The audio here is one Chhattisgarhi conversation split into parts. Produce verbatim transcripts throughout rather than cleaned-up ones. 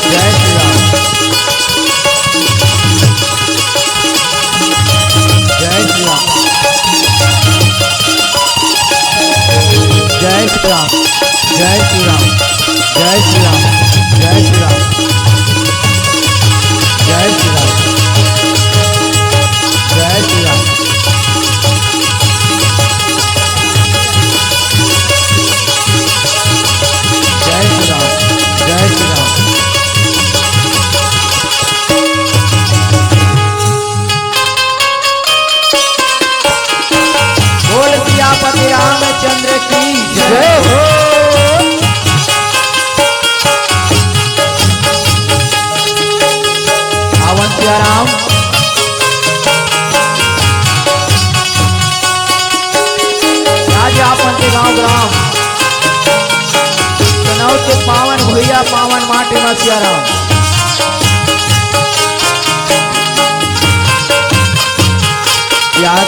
जय श्री राम। जय श्री राम। जय श्री राम। जय श्री राम। जय श्री राम। जय श्री राम। जय श्री राम। जय श्री राम। जय श्री राम। जय श्री राम। बोल सियापति रामचंद्र की जय हो। आवन सिया राम। आज आप मन के गांव ग्राम कनौज के पावन भुइया, पावन माटी म सिया राम। याद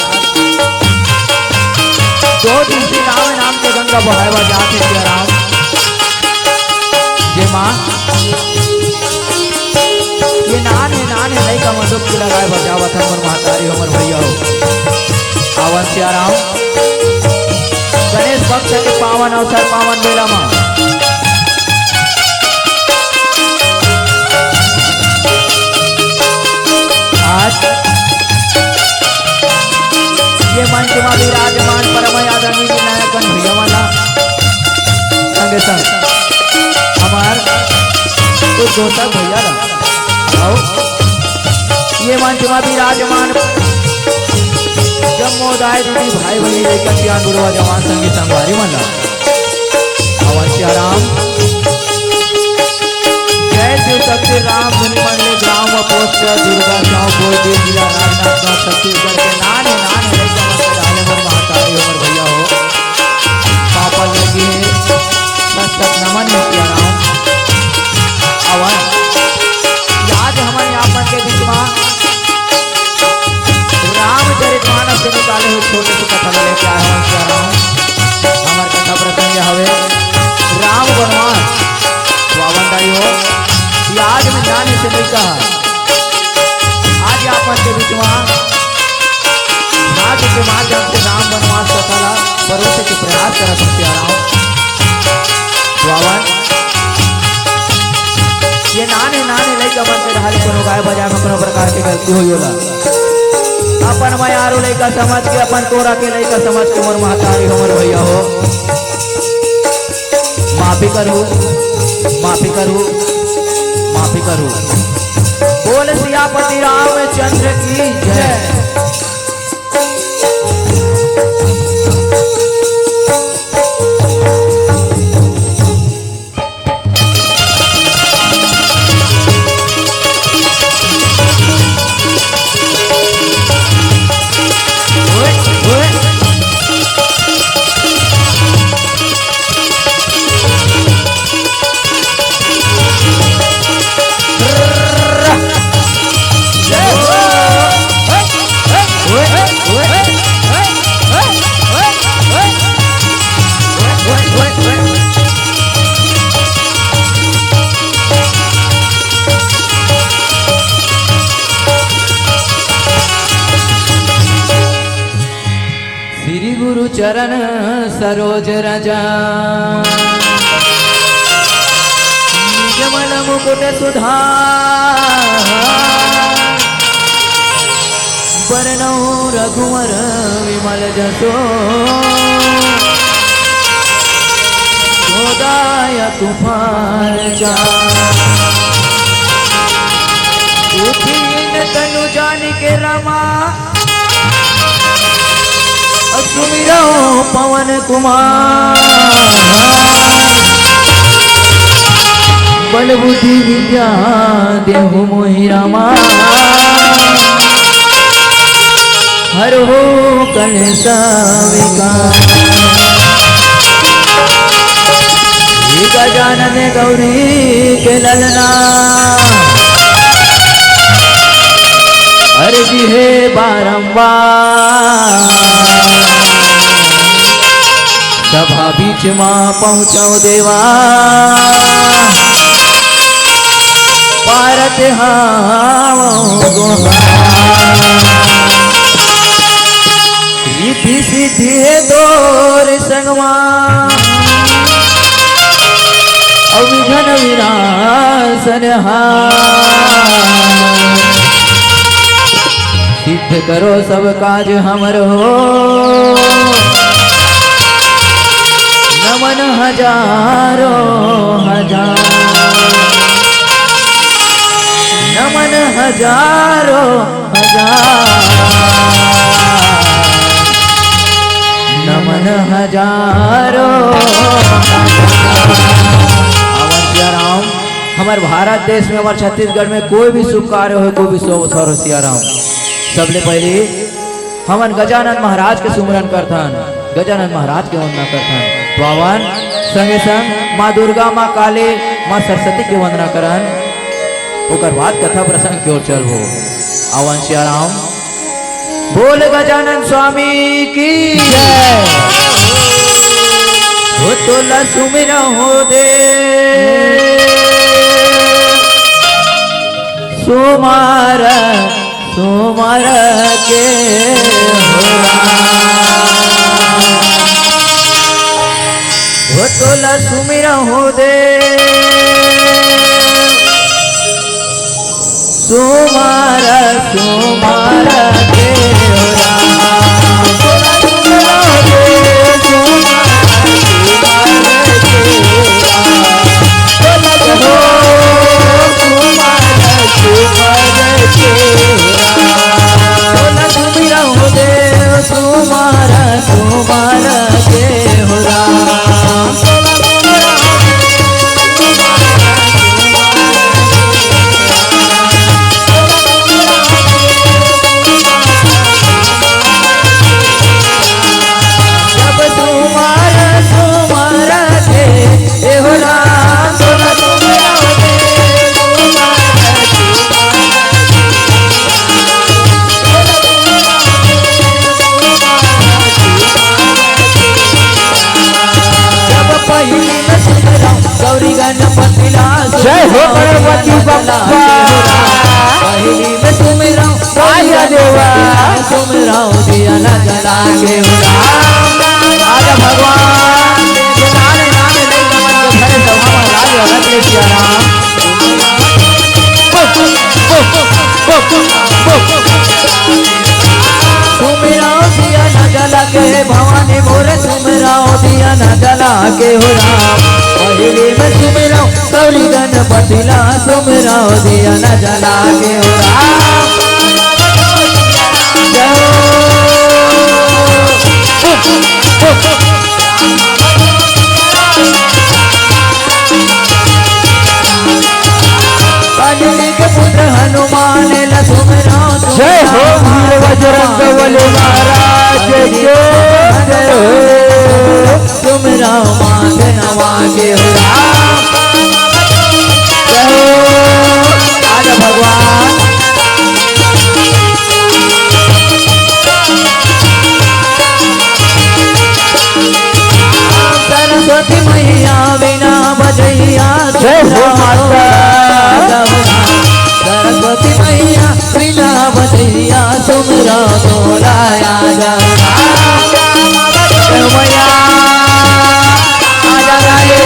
दो दिन से राम नाम के गंगा बहाए बर जात हे सिया राम। जेमा ये नान हे, नान हे, लइका मन डुबकी लगाए बर जावत हे, हमर महतारी, हमर भैया हो। आवन सिया राम, गणेश पक्ष के पावन अवसर, पावन बेला मा आज ये मंच मा विराजमान परम आदरणीय विनायकन भैया वाला संगे संग हमार उद्घोषक भैया ला अउ ये मंच मा विराजमान जम्मो दाई दीदी भाई बहिनी लइका सियान बुढ़वा जवान संगी संगवारी मन ला। आवन सिया राम। जय शिव शक्ति राम धुनी मंडली ग्राम व पोस्ट दुर्गा चौक बोलबीर जिला राजनांदगांव छत्तीसगढ़ के नान हे नान हे लइका मन के डाले मोर महतारी हमर भैया हो। पापा लगी हे मस्तक नमन हे सिया राम। आवन आज हमन आप मन के बीच मा रामचरित मानस से निकाले हुए छोटे से कथा ला लेके आए हवन सिया राम। हमर कथा प्रसंग हवे राम वनवास। तो आवन दाई हो, ये आज मैं जाने से नहीं कहा, आज आप मन के बीच मा भाग्य के माध्यम से राम वनवास कथा ला परोसे के प्रयास करत हन सिया राम। तो आवन ये नाने नाने लइका मन के ढाले कोनो गाय बजाए में कोनो प्रकार के गलती होई होला। अपन मयारू लइका समझ के, अपन कोरा के लइका समझ के मोर महतारी हमर भैया हो, माफी करू, माफी करू, माफी करू। बोल सियापति रामचंद्र की जय। श्री गुरु चरण सरोज रज, निजमन मुकुट सुधार, बरनउँ रघुवर विमल जसो, गोदाय तूफान चार। उठिन तनु जानिके रमा, सुमिरउँ पवन कुमार। बल बुद्धि विद्या देहु मोहि रमा, हरहु कलेस विकार। श्री गजानन गौरी के ललना, अरजी हे बारंबार। सभा बीच मा पहुँचव देवा, अउ विघ्न विनाशनहार। सिद्ध करो सब काज हमर हो। नमन हजारों हजार। नमन हजारों हजार। नमन हजारों हजार। हमर सिया राम, हमर भारत देश में, हमर छत्तीसगढ़ में कोई भी शुभ कार्य हो, कोई भी शुभ अवसर हो, सिया राम, सबले पहले हमन गजानन महाराज के सुमरन करथन, गजानन महाराज के वंदना करथन। तो आवन संगे संग माँ दुर्गा, माँ काली, माँ सरस्वती के वंदना करन। ओकर बाद कथा प्रसंग की ओर चलबो। आवन सिया राम, बोल गजानन स्वामी की जय। हो तोला सुमिरहूं दे सुमार, सुमार के हो राम। हो तोला सुमिरहूं दे सुमार, सुमार के हो राम। सुमार, सुमार के हो राम। सुमार, सुमार के हो राम। जब सुमार, सुमार के, ए हो राम, तोला सुमिरहूं दे, सुमार, सुमार के। जब पहिली में सुमिरहूं गौरी गणपति ला, जय हो गणपति बप्पा। पहिली में सुमिरहूं गौरी आजा देवा। गणपति ला, सुमिरहूं दिया ना जला के हो राम। आजा भगवान, ये नारे नारे नहीं नमन के भरे सभा में राज रत्न सिया राम। सुमिरहूं दिया न जला के भवानी मोर, सुमिरहूं दिया न जला के हो राम। पहिली में सुमिरहूं गौरी गणपति ला, सुमिरहूं दिया न जला के हो राम। जय हो। अंजनी के पुत्र हनुमान ला सुमिरहूं, जय हो वीर बजरंग बली महाराज के। सुमिरहूं माथ नवा के हो राम। जय हो, आजा भगवान। सरस्वती मैया वीणा बजैया, जय हो माता। सरस्वती मैया वीणा बजैया, सुमिरहूं तोला आजा। जय मैया, आजा रे।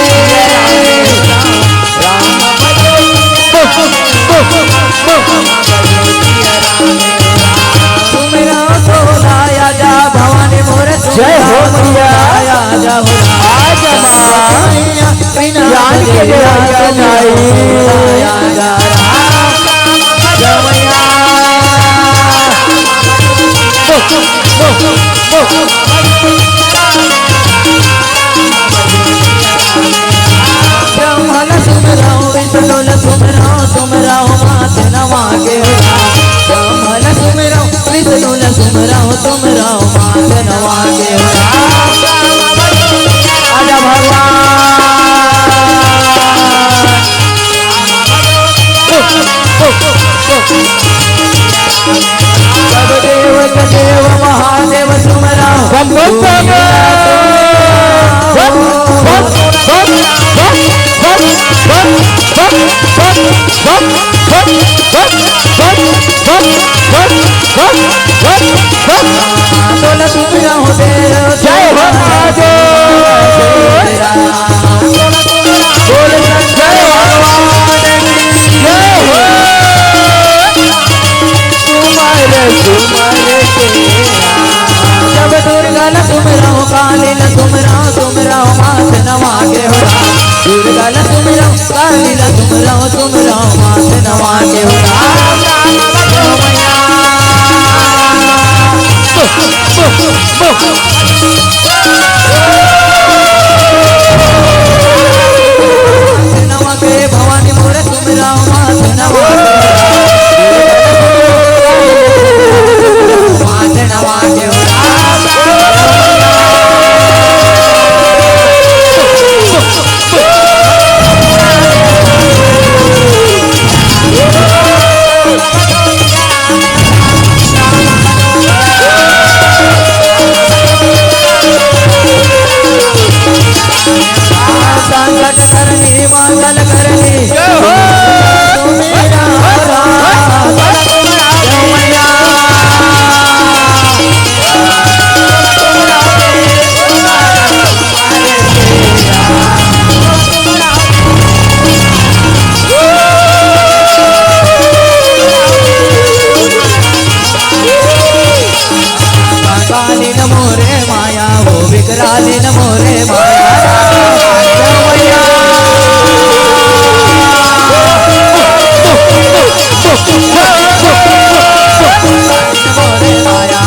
सुमिरहूं तोला आजा भवानी मोर, जय हो मैया। आजा हो। आजा माँ। मैया, बिना ज्ञान के देवता नहीं। आजा राम। जय मैया। ब्रह्मा ला सुमिरहूं, विष्णु ला सुमिरहूं, सुमिरहूं माथ नवा के हो राम। ब्रह्मा ला सुमिरहूं, विष्णु ला सुमिरहूं, सुमिरहूं माथ नवा के हो राम। आजा भगवान। सब देव के देव महादेव सुमिरहूं। बम बम बम। बम बम बम। जय हो महादेव। बोल शंकर काली ला तुमरा, तुमरा माथ नवा के उतार। माथ नवा के भवानी मोरे तुमरा माथ नवा के। माथ नवा के उतार। संकट करनी, मंगल करनी। जय हो। काली नमो रे माया, ओ विकराली नमो रे माया। काली मोरे माया,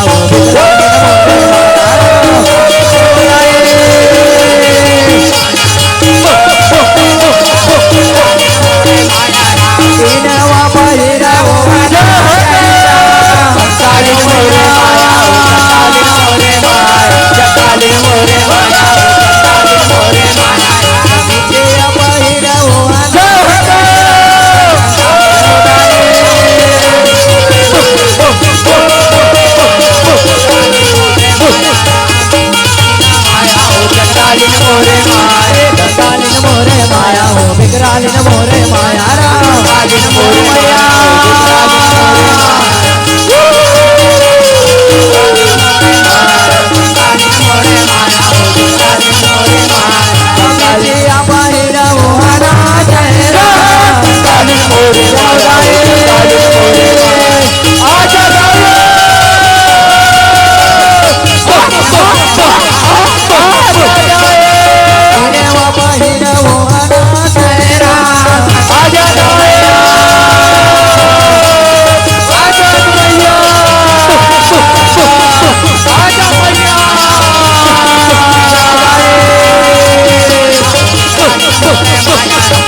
काली मोरे माया, हो विकराली मोरे माया, राम काली मोरे माया। काली मोरे माया, काली मोरे माया, काली मोरे माया, काली मोरे माया। आजा, आजा।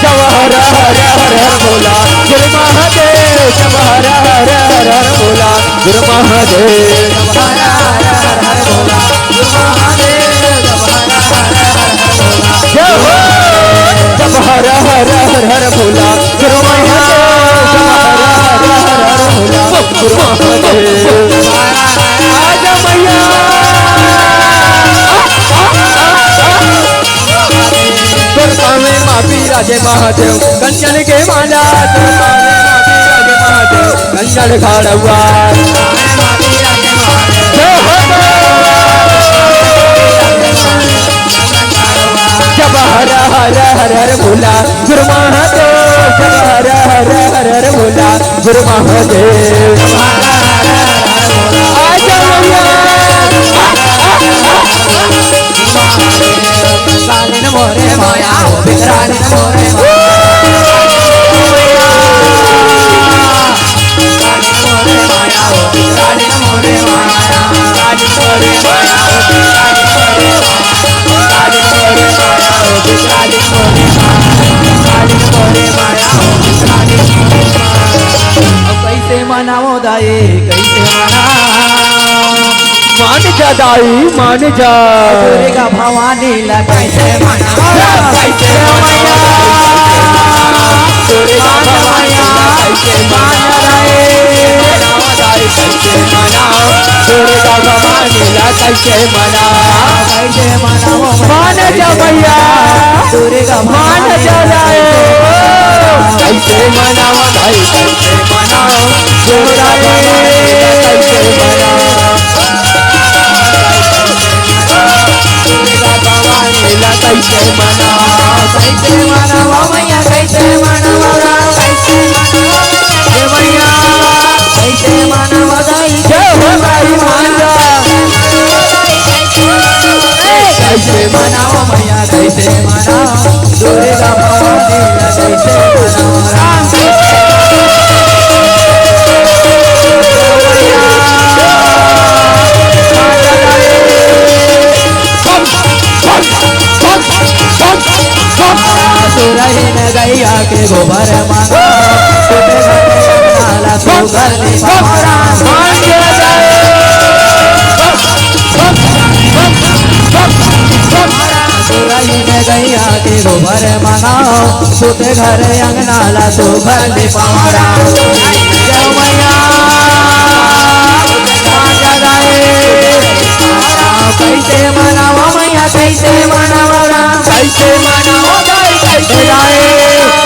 जय हर हर हर हर भोला, गुरु महादेव। जय हर हर हर हर भोला, गुरु महादेव। जय हर हर हर हर भोला, गुरु महादेव। जय हर हर हर हर भोला। जय हो। जय हर हर हर हर भोला, गुरु महादेव। जय हर हर हर हर भोला, गुरु महादेव। आजा मैया। तोर पाँव में माफी राजे महादेव, कंचन के माला। तोर पाँव में माफी राजे महादेव, कंचन खड़ुआ। जय हो। जय हर हर हर हर भोला, गुरु महादेव। जय हर हर हर हर भोला, गुरु महादेव। आजा मैया। काली मोरे माया, ओ विकराली मोरे माया। काली मोरे माया, ओ विकराली मोरे माया। काली मोरे माया, ओ विकराली मोरे माया। काली मोरे माया, ओ विकराली मोरे माया। काली मोरे माया, ओ विकराली मोरे माया। अब कैसे मनाओ दाई, कैसे मनाओ? मान जा दाई, मान जा। दुर्गा भवानी ला कैसे मनावा? कैसे मनावा? दुर्गा भवानी ला कैसे मनावा? कैसे मनावा? दुर्गा भवानी ला कैसे मनावा? कैसे मनावा? मान जा भैया, दुर्गा मान भवानी जा ला राय। कैसे मनावा भाई, कैसे मनावा? दुर्गा भवानी ला कैसे मनावा? दुर्गा भवानी ला कैसे मनावा? कैसे मनावा मैया, कैसे मनावा? कैसे मनावा? हे मैया, कैसे मनावा दाई? जय हो दाई, मान जा। कैसे मनावा मैया, कैसे मनावा? दुर्गा भवानी के गोबर मंगाओ, सुते घर अंगना ला सुघर लिपाओ राम। सुरही में गैया के गोबर मंगाओ, सुते घर अंगना ला सुघर लिपाओ राम। जय मैया, जय जय। कैसे मनावा मैया, कैसे मनावा राम, कैसे मनावा दाई, कैसे दाई,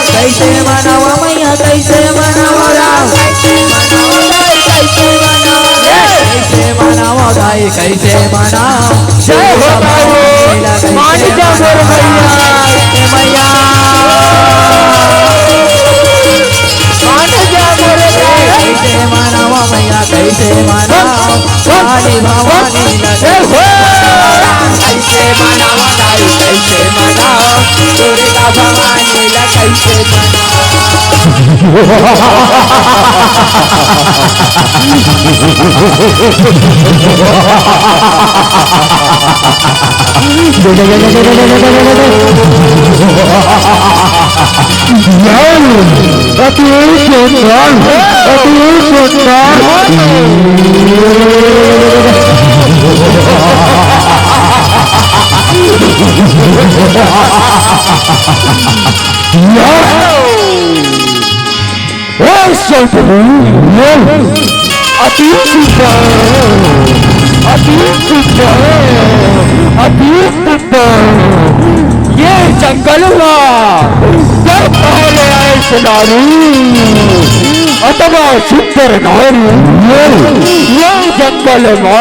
कैसे मनावा मैया, कैसे मनावा राम, कैसे मनावा दाई, कैसे मनावा, ए, कैसे मनावा दाई, कैसे मनावा। जय हो बाबू, मान जा मोर भैया। ए मैया, मान जा मोर भैया। कैसे मनावा मैया, कैसे मनावा? काली भवानी ला कैसे मनावा दाई, कैसे मनावा? दुर्गा भवानी ला कैसे मनावा? अति सुंदर, अति सुंदर। अति सुंदर, अति सुंदर, अति सुंदर। ये जंगल मा जब पहले आए सुनारू, अतना सुंदर नारी, ये जंगल मा,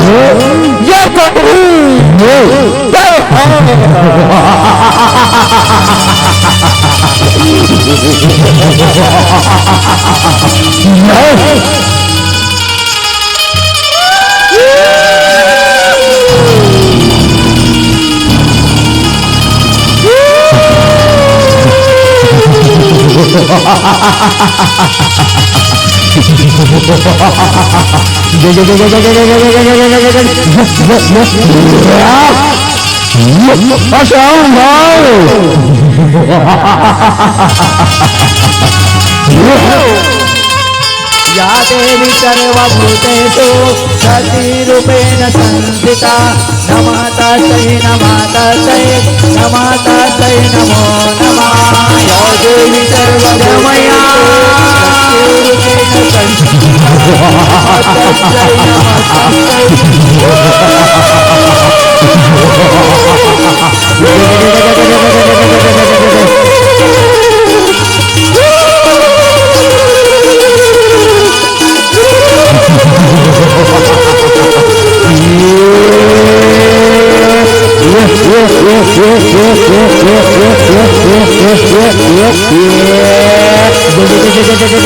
ये जंगल, जय हो। या देवी सर्वभूतेषु शक्तिरूपेण संस्थिता। नमस्तस्यै नमस्तस्यै नमस्तस्यै नमो नमः। या देवी सर्वभूतेषु शक्तिरूपेण संस्थिता। नमस्तस्यै नमस्तस्यै।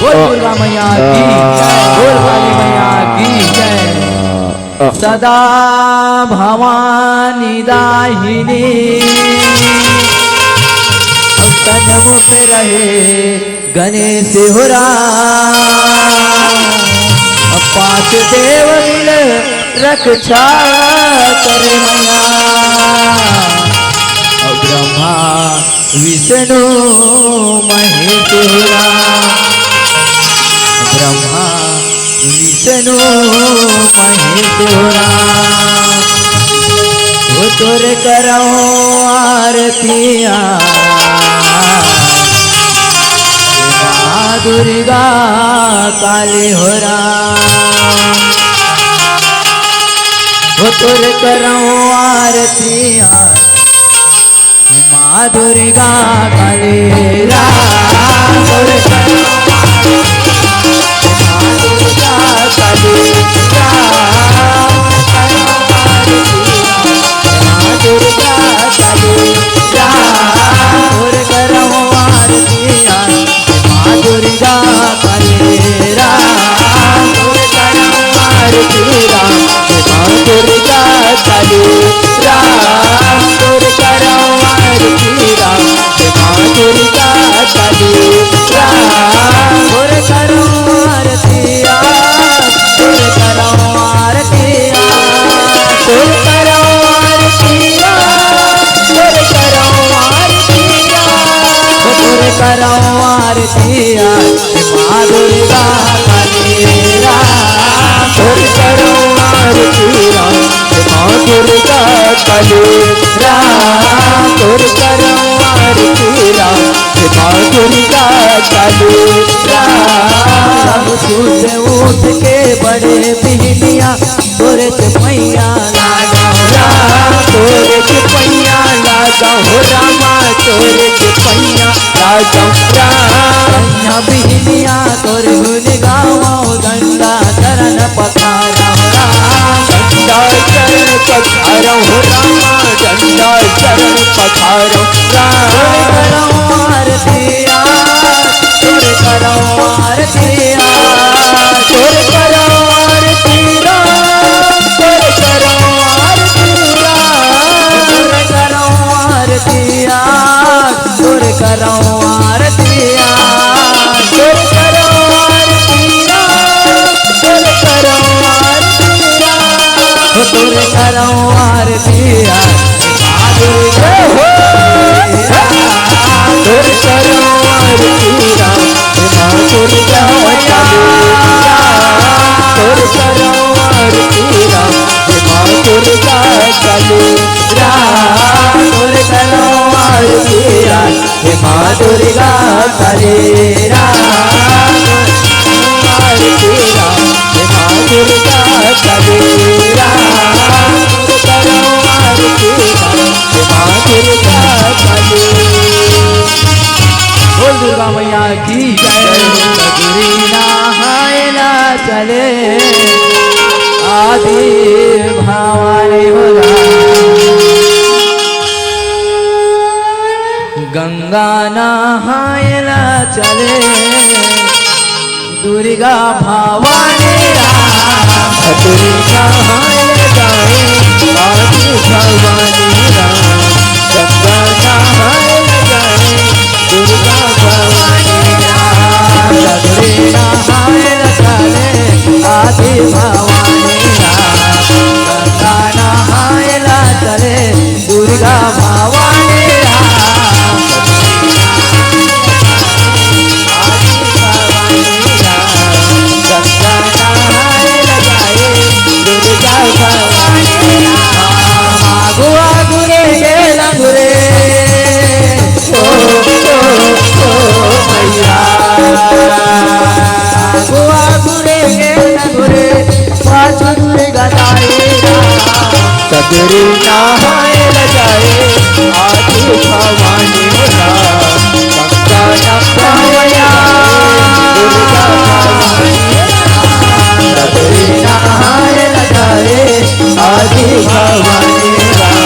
बोल दुर्गा मैया की जय, बोल काली मैया की जय। सदा भवानी दाहिनी तन मुख रहे गणेश हो राम। पांच देव मिल रक्षा करे मैया। ब्रह्मा विष्णु महेश हो राम। ब्रह्मा विष्णु महेश हो राम। वो तोर करौ आरतिया, माँ दुर्गा काली हो राम। वो तोर करौ आरतिया, माँ दुर्गा काली राम। माँ दुर्गा काली राम। माँ दुर्गा काली राम। माँ दुर्गा काली राम। करौं आरतिया, माँ दुर्गा काली राम। तोर करौं आरतिया, माँ दुर्गा काली राम। तोर करौं आरतिया, माँ दुर्गा काली राम। सुत उठ के बड़े बिहनिया, तोरे के पैया लागौं राम, तोरे के पैया लागौं हो रामा, तोरे के पैया लागौं राम। पैया बिहनिया तोरे गुन गावौं, गंगा चरण पखारौं राम, गंगा चरण पखारौं हो रामा, गंगा चरण पखारौं राम। तोरे करौं आरतिया, तोरे करौं आरतिया, तोरे करौं आरतिया, तोरे करौं आरतिया, तोरे करौं आरतिया, तोरे करौं आरतिया, तोरे करौं आरतिया, तोरे करौं आरतिया, तोरे करौं आरतिया। जय हो। तोर करौं आरतिया, हे माँ दुर्गा काली। तोर करौं आरतिया, हे माँ दुर्गा काली। तोर करौं आरतिया, हे माँ दुर्गा काली। आरतिया, हे माँ दुर्गा काली। तोर करौं आरतिया, हे माँ दुर्गा काली। बोल दुर्गा मैया की जय। सगरी नहाए ला चले आदि भवानी हो राम। गंगा नहाए ला चले दुर्गा भवानी राम। दुर्गा नहाए ला जाए आदि भवानी राम। गंगा नहाए ला जाए दुर्गा भवानी राम। सगरी नहाए ला चले आदि भवानी राम। गंगा नहाए ला चले दुर्गा भवानी राम। आदि भवानी राम। गंगा नहाए ला जाए दुर्गा भवानी राम। आगू आगू रे गे लंगू रे। ओ, ओ, ओ, मैया। आगू आगू रे गे लंगू रे। पाछू दुर्गा दाई राम। सगरी नहाए ला जाए आदि भवानी राम। गंगा नहाए ला जाए दुर्गा भवानी राम। सगरी नहाए ला जाए आदि भवानी राम।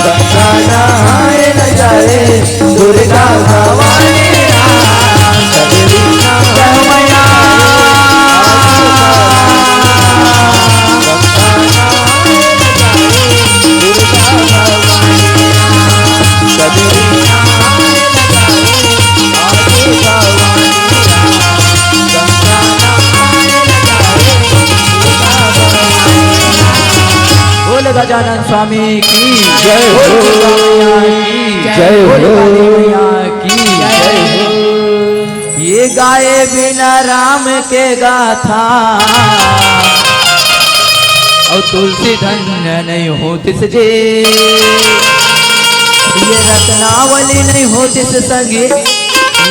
गंगा नहाए ला जाए दुर्गा भवानी राम। सगरी नहाए ला जाए आदि भवानी राम। दुर्गा भवानी राम। सगरी नहाए ला जाए आदि भवानी राम। गंगा नहाए ला जाए दुर्गा भवानी राम। बोल गजानन स्वामी की जय हो। बोल दुर्गा मैया की जय। बोल हो। काली मैया की जय हो। ये गाए बिना राम के गाथा अउ तुलसी धन्य नहीं होतिस जी। ये रत्नावली नहीं होतिस संगी,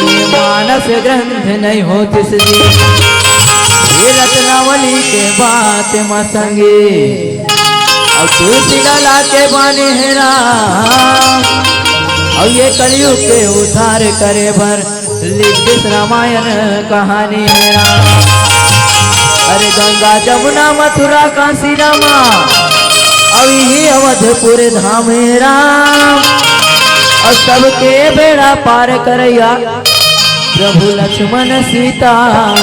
ये मानस ग्रंथ नहीं होतिस जी। ये रत्नावली के बात म संगी, अउ तुलसी ला लाके बाने हे राम। अउ ये कलयुग के उद्धार करे बर लिख दिस रामायण कहानी हे राम। अरे गंगा जमुना मथुरा काशी रामा, अउ इही अवधपुर धाम हे राम। अउ सबके बेड़ा पार करइया प्रभु लक्ष्मण सीता राम।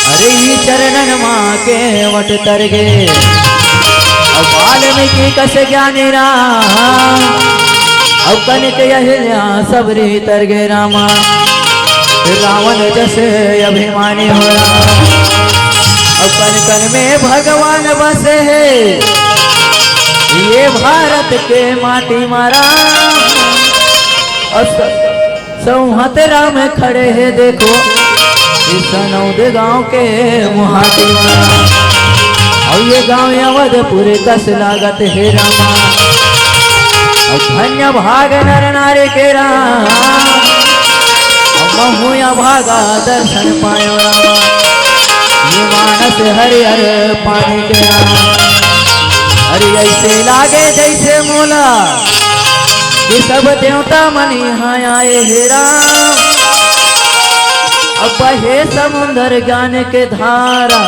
अरे ई चरणन मा केवट तर गे, अउ वाल्मीकि कस ज्ञानी राम, अउ कनिक अहिल्या सबरी तर गे रामा। रावण जस अभिमानी हो राम, अउ कन कन में भगवान बसे हे। ये भारत के माटी मा राम, अउ सब तो वहाँ ते राम खड़े हे, देखो, ये सनौद गांव के मुहाटी मा। अउ ये गांव अवधपुर कस लागत हे रामा। अउ धन्य भाग नर नारी के राम, अउ महू अभागा दर्शन पायो रामा। ये मानस हरियर पानी के राम। अरे ऐसे लागे जैसे मोला कि सब देवता मन इहाँ आए हे राम। अब बहे समुंदर ज्ञान के धारा,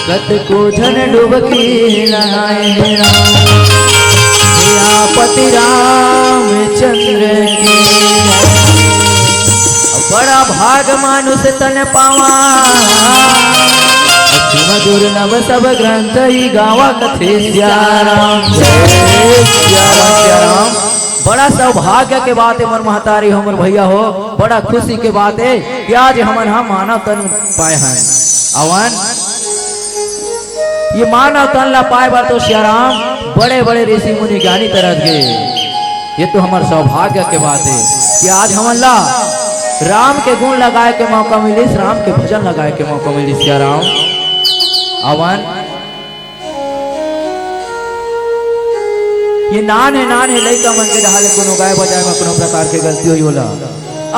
कतको झन डुबकी लगाए हे राम। हे आपति रामचंद्र की। अब बड़ा भाग मानुष तन पावा, अति मधुर नव सब ग्रंथ ही गावा कथे सिया राम। जय सिया राम। बड़ा सौभाग्य के बात हे मोर महतारी हो, मोर भैया हो, बड़ा खुशी के बात हे कि आज हमन ह मानव तन पाए हन। अवन ये मानव तन ला पाए बर तो सिया राम बड़े बड़े ऋषि मुनि ज्ञानी तरस गे। ये तो हमर सौभाग्य के बात हे कि आज हमन ला राम के गुण लगाए के मौका मिलिस, राम के भजन लगाए के मौका मिलिस सिया राम। अवन ये नान हे, नान हे लइका मन के डहा ले कोनो गाय बजाए म कोनो प्रकार के गलती होई, ओला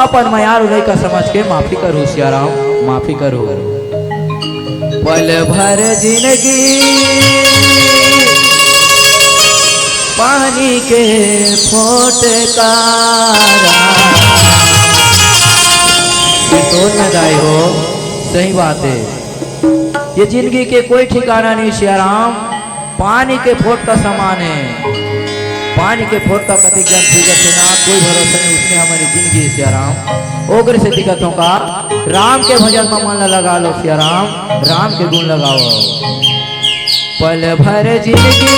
अपन मयारू लइका समझ के माफी करू सिया राम, माफी करू। पल भर जिनगी पानी के फोटकारा। ये तोर न गाय हो, सही बात हे। ये जिनगी के कोई ठिकाना नहीं सिया राम, पानी के फोटका समान हे। पानी के फोटका कतिक जन भीगत हे ना, कोई भरोसा नहीं, उसने हमारी जिनगी हे सिया राम। ओकरे से दिखत हो का, राम के भजन म मन ला लगा लो सिया राम, राम के गुण लगाओ। पल भर जिनगी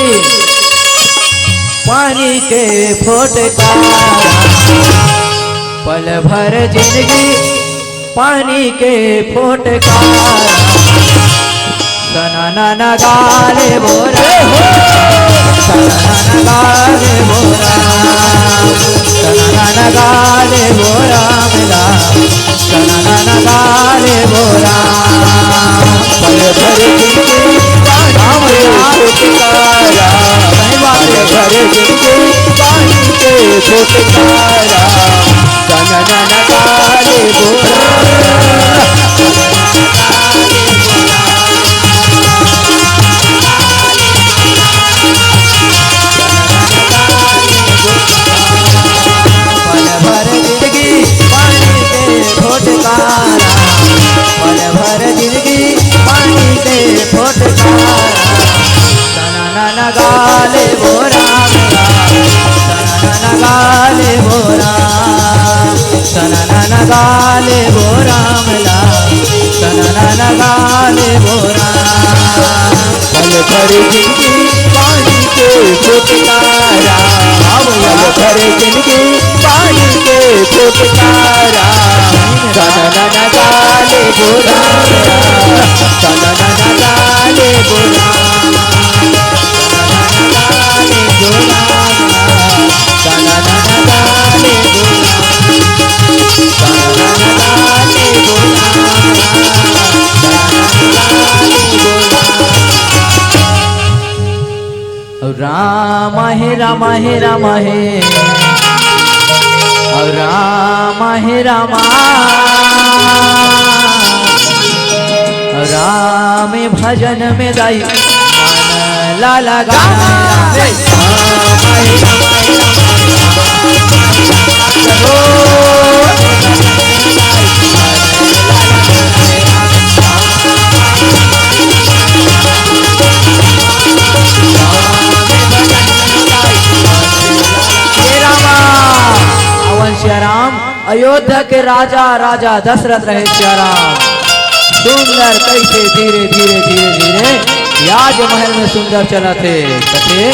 पानी के फोटकारा, पल भर जिनगी पानी के फोटकारा। सनाना गाले बोरा, सनाना गाले बोरा, सनाना गाले बोरा मिला। सनाना गाले बोरा, पल भर जिनगी पानी के फोटकारा। सही बात हे। पल भर जिनगी पानी के फोटकारा। सनाना गाले बोरा। पल भर जिनगी पानी के फोटकारा, पल भर जिनगी पानी के फोटकारा। सनाना गाले बोरा मिला, सनाना गाले बोरा, सनाना गाले बोरा मिला, सनाना गाले बोरा। पल भर जिनगी पानी के फोटकारा, पल भर जिनगी पानी के फोटकारा। सनाना गाले बोरा, सनाना गाले बोरा, सनाना गाले बोरा, सनाना गाले बोरा, सनाना गाले बोरा, सनाना गाले बोरा। राम हे, राम हे, राम हे। राम हे, राम। राम भजन में दाई मन ला लगा। हे रामा, अवन सिया राम, अयोध्या के राजा, राजा दशरथ रहे सिया राम। सुंदर कैसे धीरे, धीरे, धीरे, धीरे राजमहल में सुंदर चलत हे। कथे,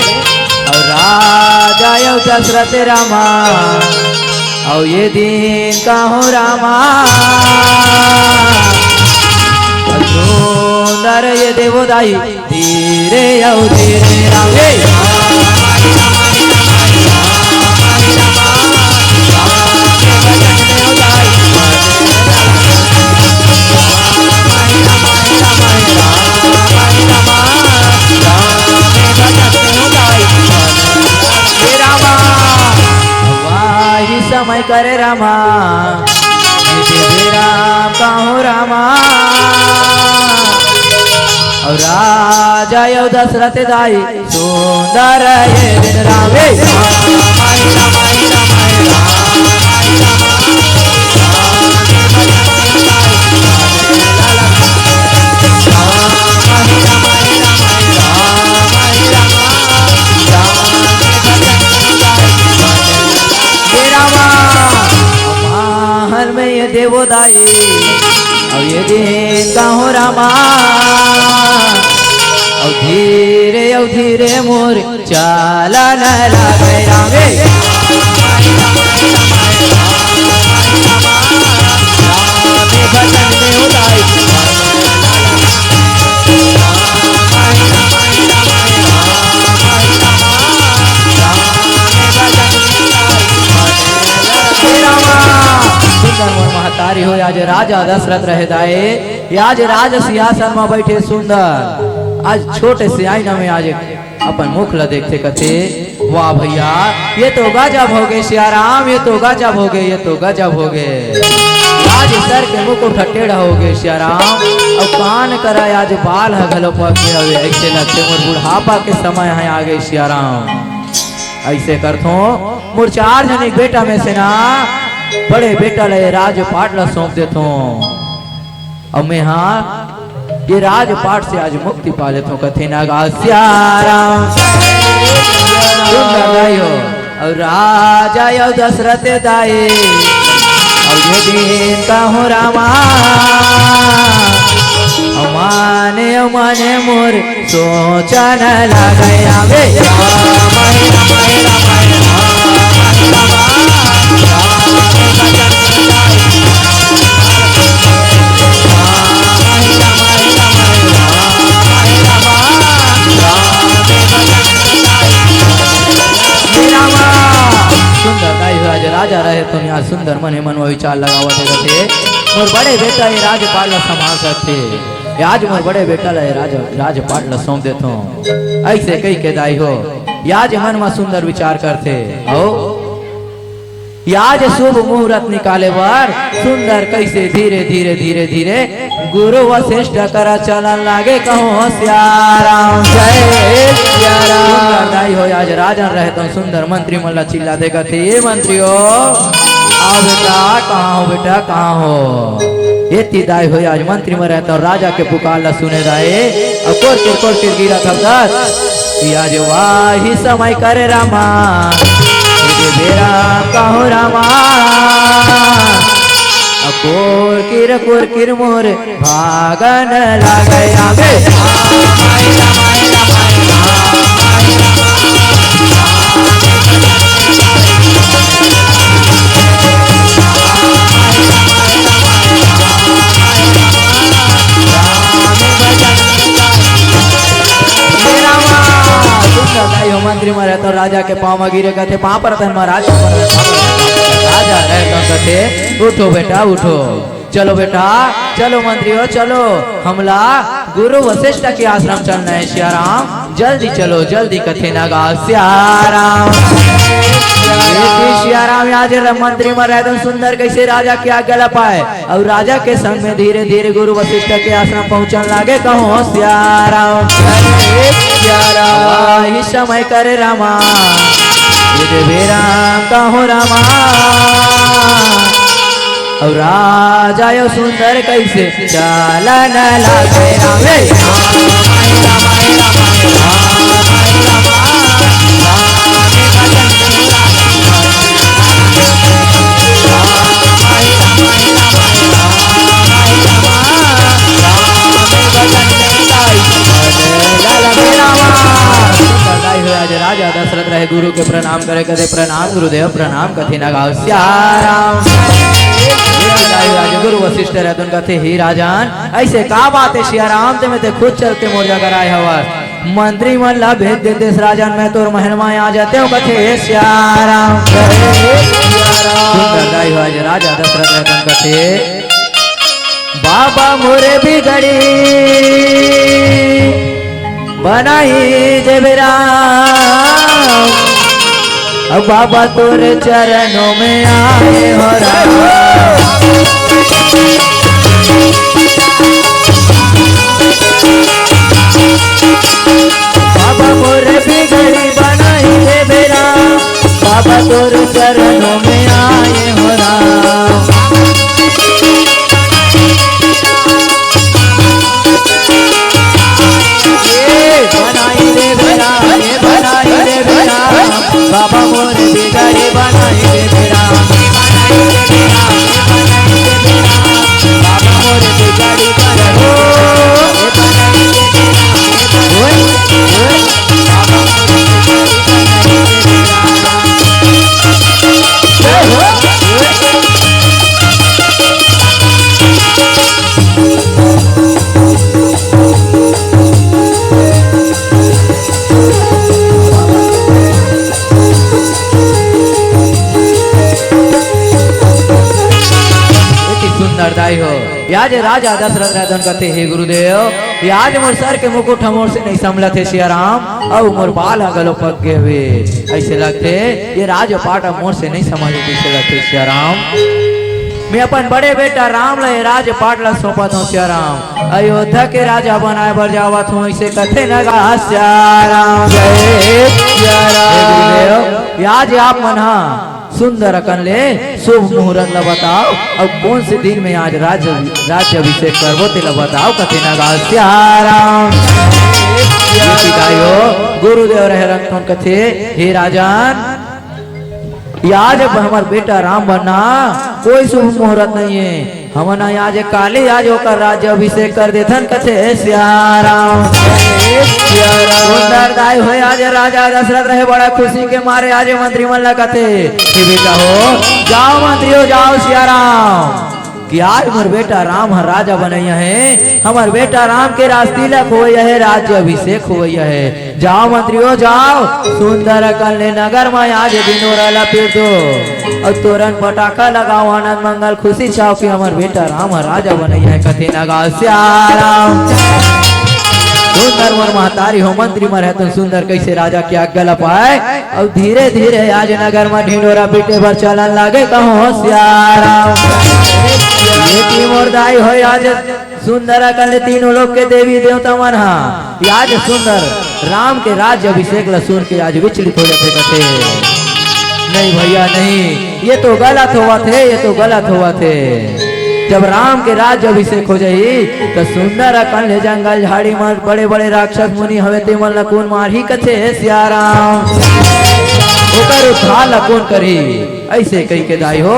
अउ राजा अउ दशरथ रामा, अउ ये दिन का हो रामा, अउ सुंदर ये देवो दाई, धीरे अउ धीरे राम। हे। हे रामा, वाही समय करे रामा, ये देवी राम कहूँ रामा। और राजा यो दशरथ दाई सुंदर ये दिन राम। हे रामा, महल में ये देवो दाई, अब ये दिन कहूँ रामा, अब धीरे, अब धीरे मोर चालन लागे राम। हे रामा, सुंदर मोर महतारी हो, आज राजा दशरथ रहे दाई, आज राज सिंहासन में बैठे सुंदर, आज छोटे से आईना में आज अपन मुख ला देखथे कथे, वाह भैया, ये तो गजब हो गए सियाराम, ये तो गजब हो गए, ये तो गजब हो गए। आज सर के मुकुट टेढ़ा हो गए सियाराम, अउ कान करा आज बाल ह घलो पक गए हवे, ऐसे लगथे मोर बुढ़ापा के समय ह आ गए सियाराम। ऐसे करथों, मोर चार जनी बेटा में से ना बड़े बेटा ला ये राजपाट ला सौंप देथों। अब मैं हा ये राजपाट से आज मुक्ति पा लेथों, कथे ना गा सियाराम। सुंदर दाई हो, और राजा यो दशरथ दाई, और ये दिन कहूँ रामा, और माने, माने मोर सोचन लागे आवे। सुंदर दाई हो, आज राजा रहे तो यहाँ सुंदर मन ही मन में विचार लगावत हे, कथे, मोर बड़े बेटा ये राजपाट ला संभाल सकथे। ये आज मोर बड़े बेटा ला ये राज, राजपाट ला सौंप देथों। ऐसे कही के दाई हो, ये आज मन में सुंदर विचार करथे। आओ, ये आज शुभ मुहूर्त निकाले बर सुंदर कैसे धीरे, धीरे, धीरे, धीरे गुरु वशिष्ठ करा चलन लागे, कहूँ सियाराम, जय सियाराम। सुंदर दाई हो, आज राजन रहे तो सुंदर मंत्री मन ला चिल्ला दे कथे, ए मंत्री हो, आओ बेटा, कहाँ हो बेटा, कहाँ हो? एती दाई हो, आज मंत्री मन रहे तो राजा के पुकार ला सुने दाई, अउ कोर कोर कोर कोर गिरा था दस। कि आज वाही समय करे रामा, ये देवे राम कहूँ रामा, अउ कोर किर कोर किर मोर भागन लागे आवे। हे रामा, सुंदर दाई हो, मंत्री मन रहे तो राजा के पाँव म गिरे कथे, पाँव परत हन महाराज, पाँव परत हन। राजा रहे तो कथे, उठो बेटा, उठो। चलो बेटा, चलो मंत्री हो, चलो, हमला गुरु वशिष्ठ के आश्रम चलना है सियाराम, जल्दी चलो, जल्दी कथे ना गा सियाराम। ये थी सियाराम, आज मंत्री मन रहे तो सुंदर कैसे राजा के आज्ञा ला पाए, अउ राजा के संग में धीरे धीरे गुरु वशिष्ठ के आश्रम पहुंचन लागे, कहूँ सियाराम। सियाराम। वही समय करे रामा, ये देवे राम कहूँ रामा। अउ राजा यो सुंदर कैसे चालन लागे राम। आज राजा दशरथ रहे गुरु के प्रणाम करे, कथे प्रणाम गुरुदेव प्रणाम, कथे ना गा सियाराम। आज गुरु वशिष्ठ रहे तो कथे, हे राजन, ऐसे का बात है सियाराम, ते में ते खुद चल के मोर जगह आए हवस। मंत्री मन ला भेज देतेस राजन, मैं तोर महल में आ जाते हूँ, कथे हे सियाराम। सुंदर दाई हो, आज राजा दशरथ रहे तो कथे, बाबा मोरे बिगड़ी बनाई देबे राम। अब बाबा तोरे चरणों में आए हो राम। बाबा मोरे बिगड़ी बनाई देबे राम। बाबा तोरे चरणों में आए हो राम। ये बनाई देबे राम, ये बनाई देबे राम। बाबा मोरे बिगड़ी बनाई देबे राम। बाबा मोरे बिगड़ी बनाई देबे राम। अति सुंदर दाई हो। या जे राजा दशरथ राजन कथे, हे गुरुदेव, या जे मोर सर के मुकुट ह मोर से नहीं संभलत हे सिया राम, अउ मोर बाल ह घलो पक गे हवे। अइसे लगथे ये राजपाट ह मोर से नहीं संभलत हे सिया राम। मैं अपन बड़े बेटा राम ला ये राजपाट ला सौंपत हूँ सिया राम। अयोध्या के राजा बनाए बर जावत हूँ, अइसे कथे न गा सिया राम। जय सिया राम। हे गुरुदेव, या जे आप मन हा सुंदर अकन ले शुभ मुहूर्त ला बताओ, अउ कौन से दिन में आज राज्य, राज्य अभिषेक करबो तेला बताओ, कथे न गा सिया राम। ये पिताई हो, गुरुदेव रहे रंग कथे, हे राजन, या जे हमर बेटा राम बनना कोई शुभ मुहूर्त नहीं है। हमन आज काली आज ओकर राज्य अभिषेक कर देथन, कथे सिया राम। सुंदर दाई होय, आज राजा दशरथ रहे बड़ा खुशी के मारे आज मंत्री मन ला कथे, हे बेटा हो, जाओ मंत्री हो, जाओ सिया राम, कि आज मोर बेटा राम ह राजा बनैया हे, हमर बेटा राम के राज तिलक होवैया हे, राज्य अभिषेक होवैया हे। जाओ मंत्री हो, जाओ, सुंदर अकन ले नगर म आज ढिंढोरा ला पीट दो, अउ तोरन पटाखा लगाओ, आनंद मंगल खुशी छाओ कि हमर बेटा राम ह राजा बनैया हे, कथे न गा सिया राम। सुंदर मोर महतारी हो, मंत्री मन रहे तो सुंदर कैसे राजा के आज्ञा ला पाए, अउ धीरे धीरे आज नगर म ढिंढोरा पीटे बर चलन लागे, कहो सिया राम। ये की मोर दाई हो, आज सुंदर अकन ले तीनों लोक के देवी देवता मन हा, या जे सुंदर राम के राज्य अभिषेक ला सुन के आज विचलित हो जाथे, कथे, नहीं भैया नहीं, ये तो गलत होवत हे, ये तो गलत होवत हे। जब राम के राज्य अभिषेक हो जाही, त सुंदर अकन ले जंगल झाड़ी म बड़े बड़े राक्षस मुनि हवे, ते मन ला कोन मारही, कथे सिया राम। ओकर उद्धार ला कोन करही? अइसे कहि के दाई हो,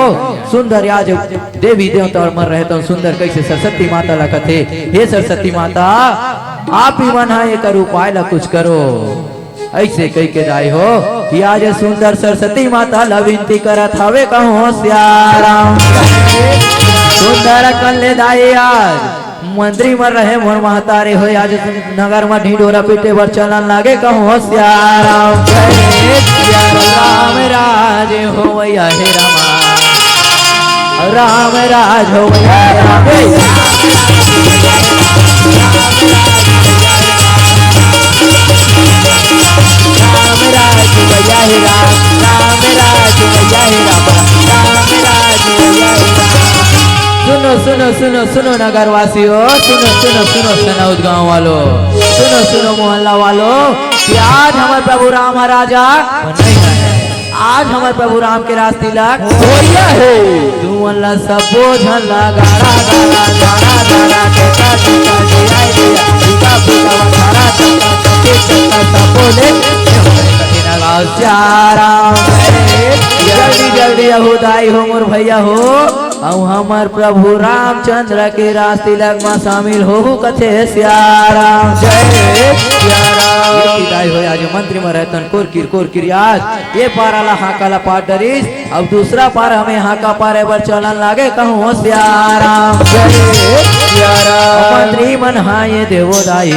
सुंदर या जे देवी देवता मन रहे तो सुंदर कैसे सरस्वती माता ला कथे, हे सरस्वती माता, आप ही मन हा एकर उपाय ला कुछ करो। अइसे कहि के दाई हो, या जे सुंदर सरस्वती माता ला विनती करत हवे, कहो सिया राम। सुंदर अकन ले दाई आज मंत्री मन रहे मोर महतारी हो, आज नगर म ढिंढोरा पीटे बर चलन लागे, कहो सिया राम। जय सिया राम। राम राज होवैया हे रामा, राम राज होवैया हे राम। राम राज होवैया हे राम, राम राज होवैया हे राम, राम राज होवैया हे राम। सुनो, सुनो, सुनो, सुनो नगरवासियों, सुनो, सुनो, सुनो सनौद गांव वालों, सुनो, सुनो मोहल्ला वालों, कि आज हमर प्रभु राम ह राजा नहीं है। आज हमर प्रभु राम के राज तिलक होइया हे। तुमन ला सबो झन ला गाड़ा, गाड़ा, गाड़ा, गाड़ा, टेका, टेका, जियाए, जियाए, फूका, फूका, वखारा, चक्का, चक्की, चक्का, सबो ले, सिया राम। जल्दी, जल्दी अहो दाई हो, मोर भैया हो, अउ हमर प्रभु रामचंद्र के रास तिलक म शामिल होहू कथे सिया राम। जय सिया राम। ये विदाई होय आज मंत्री म रहतन कोरकिर कोरकिर आज ये पारा ला हाका ला पाट डरिस। अब दूसरा पारा में हाका पारे बर चलन लागे कहूँ सिया राम। जय सिया राम। मंत्री मन हाँ ये देवो दाई।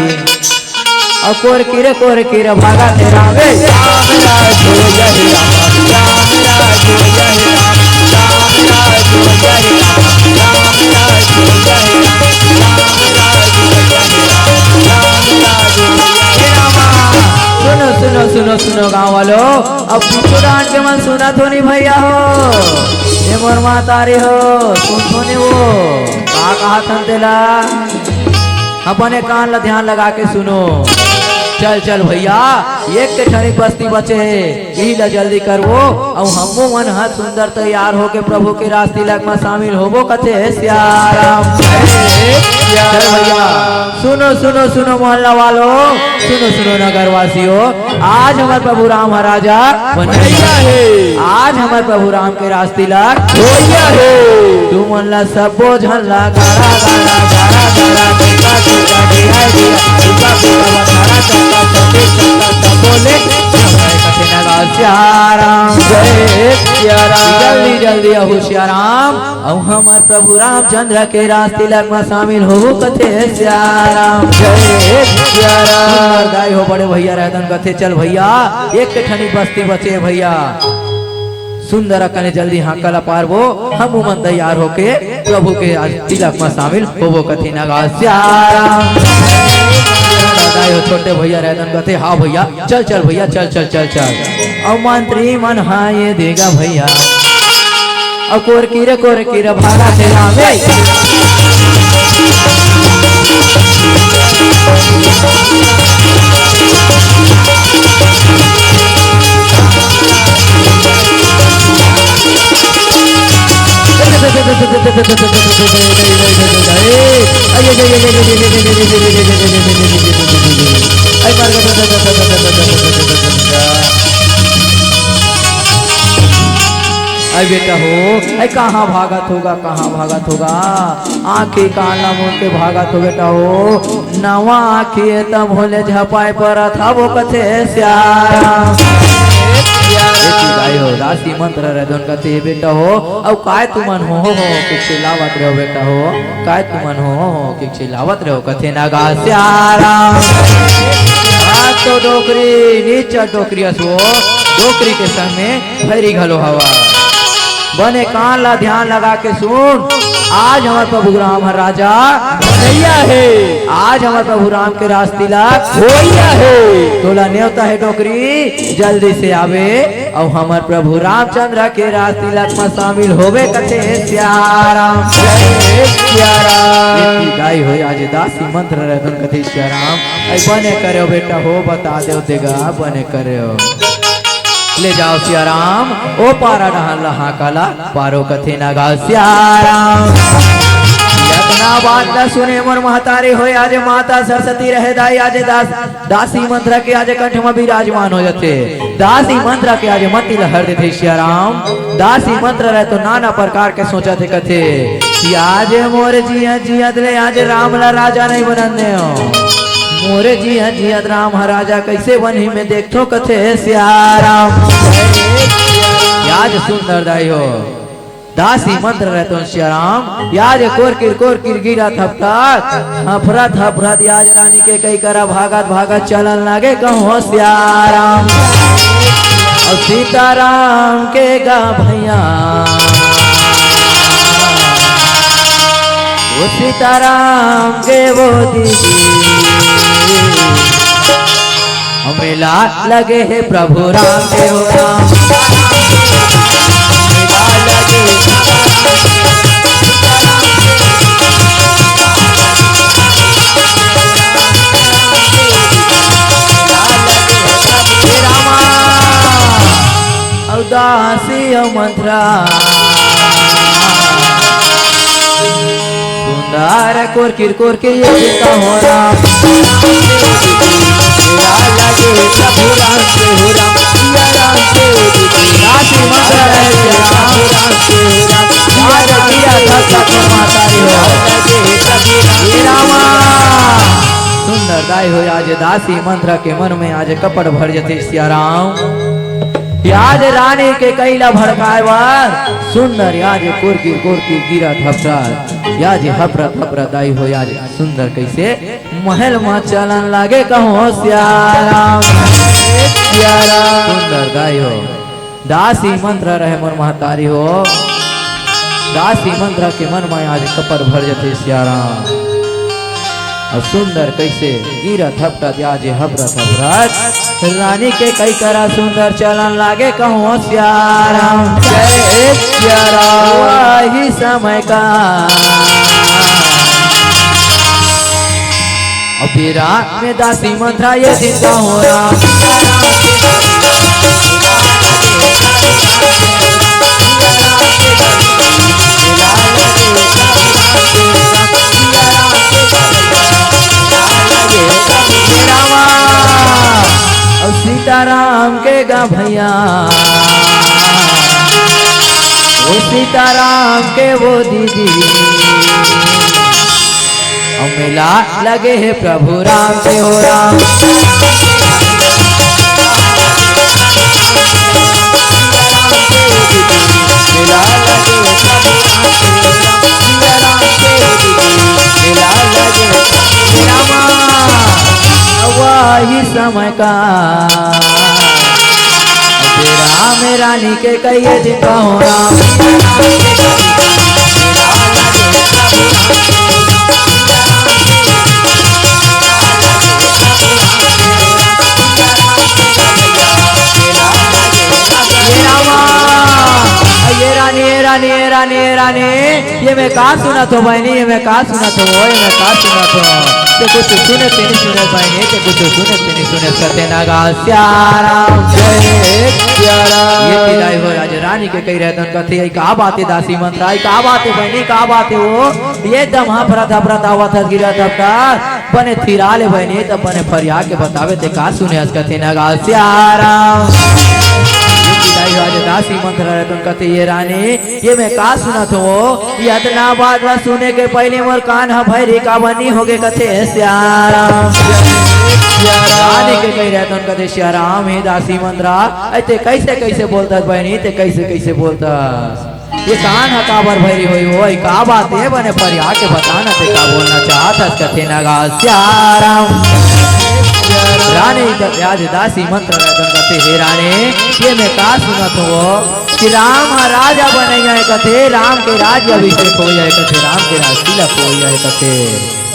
अउ कोरकिर कोरकिर भागा तेरा वे। राम राज हो जय राम, राम राज हो जय राम, राम राज हो जय राम, राम राज हो जय राम। गाँव वालो, अब पीछू डांड के मन सुनत हो नी भैया हो, ये मोर महतारी हो, सुनत हो नी वो, का कहत हन तेला? अपने कान ला ध्यान लगा के सुनो। चल चल भैया, एक के ठनिक बस्ती बचे हे, इही ला जल्दी करबो। अउ हमू मन ह सुंदर तैयार होके प्रभु के रास तिलक म शामिल होबो कथे सियाराम। चल भैया, सुनो सुनो सुनो मोहल्ला वालो, सुनो सुनो नगर वासियों, आज हमर प्रभु राम ह राजा बनइया हे। आज हमर प्रभु राम के रास तिलक होइया हे। तुमन ला सबो झन ला गाड़ा गाड़ा गाड़ा गाड़ा टीका टीका दिया दिया टीका टीका बताड़ा चक्का चक्की चक्का सब बोले। जय कथे नगा सियाराम। जय सियाराम। जल्दी जल्दी अहो सियाराम। अउ हमर प्रभु रामचंद्र के रास तिलक म शामिल होहू कथे सियाराम। जय सियाराम। सुंदर दाई हो बड़े भैया रहिदन कथे, चल भैया एक ठनी बस्ती बचे भैया। सुंदर अकने जल्दी हाँका ला पारबो, हमू मन तैयार होके प्रभु के आज तिलक म शामिल होबो कथे नगा सियाराम। दाई हो छोटे भैया रहिदन कथे, हाँ भैया चल चल भैया चल चल चल चल। अउ मंत्री मन हाँ ये देगा भैया। अउ कोरकी रे कोरकी रे भागा थे रामे। अरे बेटा हो, अरे कहाँ भागत होगा, कहाँ भागत होगा? आँखी कान ला मूंद के भागत हो बेटा हो। नवा आँखी ए तब होले झपाए परत हवो कथे सियाराम। ए चिदाई हो, दासी मंत्र रहिदन कथे बेटा हो। अउ काय तुमन हो, हो, हो, के चिल्लावत रहो बेटा हो। काय तुमन हो, हो, हो, के चिल्लावत रहो कथे नगा सियाराम। आज तो डोकरी, नीचा डोकरी असो, डोकरी के संग में भैरी घलो हवा। बने कान ला ध्यान लगा के सुन, आज हमर प्रभु राम ह राजा बनइया हे। आज हमर प्रभु राम के रास तिलक होइया हे। तोला नेवता हे डोकरी, जल्दी से आबे अउ हमर प्रभु रामचंद्र के रास तिलक म शामिल होबे कथे सियाराम। जय सियाराम। ए चिदाई हो, आज दासी मंत्र रहिदन कथे सियाराम। अई बने करेव बेटा हो, बता देव देगा, बने करेव। ले जाव सियाराम, ओ पारा डहन ला हाँका ला पारो कथे नगा सियाराम। अतना बात ला सुने मोर महतारी होय, आज माता सरस्वती रहे दाई, आज दास, दासी मंत्र के आज कंठ म विराजमान हो जाथे। दासी मंत्र के आज मति ला हर देथे सियाराम। दासी मंत्र रहे तो नाना प्रकार के सोचत हे कथे कि आज मोर जिया जियत ले आज राम ला राजा नहीं बनन देव। मोरे जिया जियत राम ह राजा कइसे बनही मैं देखथों कथे सियाराम। आज सुंदर दाई हो, दासी मंत्र रहिदन सियाराम। आज कोरकिर कोरकिर गिरत हफरत, हफरत हफरत आज रानी के कई करा भागत भागत चलन लागे कहूँ सियाराम। अउ सीताराम के गा भैया, ओ सीताराम के वो दीदी, मेला लगे हे प्रभु राम के हो राम। मेला लगे हे रामा। अउ दासी अउ मंत्रा। सुंदर कोरकिर कोरकिर ये चिंता हो राम। मेला लगे प्रभु राम के हो राम, सिया राम के हो दीदी। दासी मंत्र रहे सिया राम। प्रभु राम के हो राम, सिया राम के हो दीदी। माता रे हो। मेला लगे प्रभु राम। हे रामा। सुंदर दाई हो, आज दासी मंत्र के मन में आज कपट भर जथे सिया राम। आज रानी के कई ला भड़काए बर सुंदर आज कोरकिर कोरकिर गिरत हफरत, आज हफरत हफरत दाई हो, आज सुंदर कइसे महल म चलन लागे कहूँ सिया राम। सिया राम। सुंदर दाई हो, दासी मंत्र रहे मोर महतारी हो, दासी मंत्र के मन में आज कपट भर जथे सिया राम। अउ सुंदर कइसे गिरत हपटत आजे हबरत हबरत रानी के कई करा सुंदर चलन लागे कहूँ सियाराम। जय सियाराम। वही समय का अभी रात में दासी मंथरा ये दिन कहूँ राम। रामा, अउ सीताराम के गा भैया, ओ सीताराम के वो दीदी, अउ मेला लगे हे प्रभु राम के हो राम। मेला लगे प्रभु राम के हो राम, सिया राम के दीदी, मेला लगे रामा। वही समय का राम रानी के कहिए दिन कहूँ राम। ये रामा, ये रानी, ये रानी, ये रानी, ये रानी, ये मैं का सुनत हो बहिनी, ये मैं का सुनत हो, ये मैं का सुनत हो। ते कुछ सुने ते नहीं सुने बहिनी, ते कुछ सुने ते नहीं सुने, कथे ना गा सियाराम। जय सियाराम। ये तिलाई हो आज रानी के कही रहतन कथे, "ये का बात है दासी मंथरा, ये का बात है बहिनी, का बात है वो?" ये दम हफरत हफरत आवत हस गिरत हफरत, बने थिरा ले बहिनी, त बने फरिया के बतावे ते का सुने हस कथे ना गा सियाराम। ये तिलाई हो आज दासी मंथरा रहतन कथे, "ये रानी, ये मैं का सुनत हो? ये अतना बात ला सुने के पहले मोर कान ह भैरी का बनी होगे," कथे सियाराम। रानी के कही रहतन कथे सियाराम, "हे दासी मंथरा, ऐ ते कैसे कैसे बोलतस बहिनी, ते कैसे कैसे बोलतस? ये कान ह काबर भैरी होई हो? ये का बात है बने फरिया के बता ना, ते का बोलना चाहत हस?" कथे ना गा सियाराम। रानी त आज दासी मंथरा रहतन कथे, "हे रानी, ये मैं का सुनत हो?" कि राम ह राजा बनइया हे कथे, राम के राज अभिषेक हो जाए कथे, राम के राज तिलक हो जाए कथे।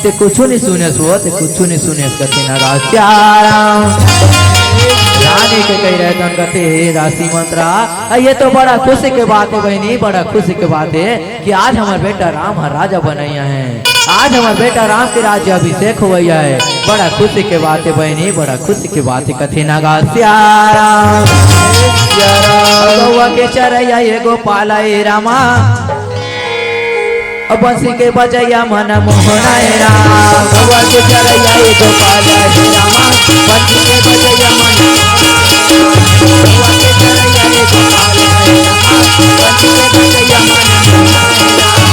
ते कुछु नहीं सुनेस वो, ते कुछु नहीं सुनेस कथे ना गा सियाराम। रानी के कही रहतन कथे, "हे दासी मंथरा, ये तो बड़ा खुशी के बात है बहिनी, बड़ा खुशी के बात है कि आज हमर बेटा राम ह राजा बनइया हे, आज हमर बेटा राम के राज्य अभिषेक होवइया हे। बड़ा खुशी के बात है बहिनी, बड़ा खुशी के बात है," कथे ना गा सियाराम। गौवा के चरैया एगो पाला ए रामा, अब बंसी के बजैया मन मोहना ए राम। गौवा के चरैया एगो पाला ए रामा, बंसी के बजैया मन, गौवा के चरैया एगो पाला ए रामा, बंसी के बजैया मन मोहना ए Ram.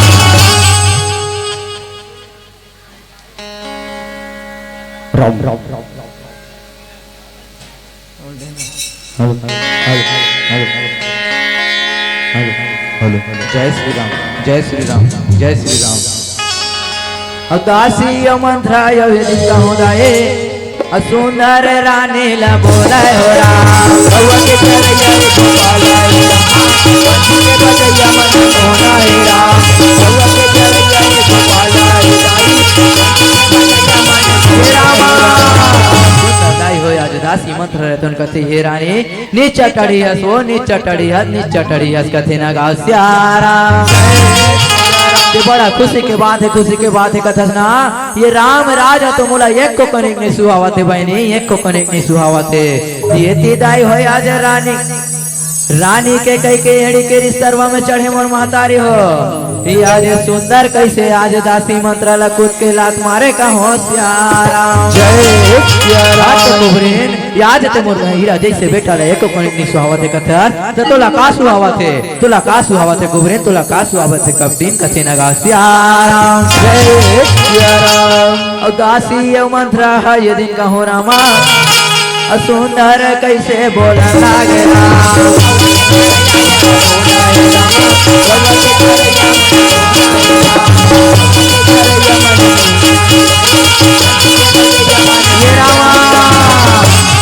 Ram, Ram, Ram, Ram. Hello, hello, hello, hello, hello, hello, hello. जय श्री राम, जय श्री राम, जय श्री राम। अउ दासी अउ मंथरा अउ ये दिन कहूँ दाए, अउ सुंदर रानी ला बोलाए हो राम। गौवा के चरैया रे गोपाल आए राम, बंसी के बजैया मन मोहना ए राम। गौवा के चरैया रे गोपाल आए राम, बंसी के बजैया मन मोहना ए राम। सुंदर दाई हो आज दासी मंथरा रहतन कथे, "हे रानी, नीचा टड़ी हस वो, नीचा टड़ी हस, नीचा टड़ी हस," कथे ना गा सियाराम। ये बड़ा खुशी के बात है, खुशी के बात है कथस ना, ये राम राज ह तो मोला एको कनिक नहीं सुहावत है बहिनी, एको कनिक नहीं सुहावत है। ये तिदाई होय आज रानी, रानी के कही के एड़ी के रिश्तरवा में चढ़े मोर महतारी हो। ये आज सुंदर कैसे आज दासी मंथरा ला कूद के लात मारे कहूँ सियाराम। जय सियाराम। आज तो कुबरेन, ये आज ते मोर हीरा जैसे बेटा ला एको कनिक नहीं सुहावत है कथस, त तोला का सुहावत है? तोला का सुहावत है कुबरेन? तोला का सुहावत है कपटीन? कथे ना गा सियाराम। जय सियाराम। अउ दासी अउ मंथरा ह ये दिन कहूँ रामा, अउ सुंदर कैसे बोला लागे राम। ये रामा,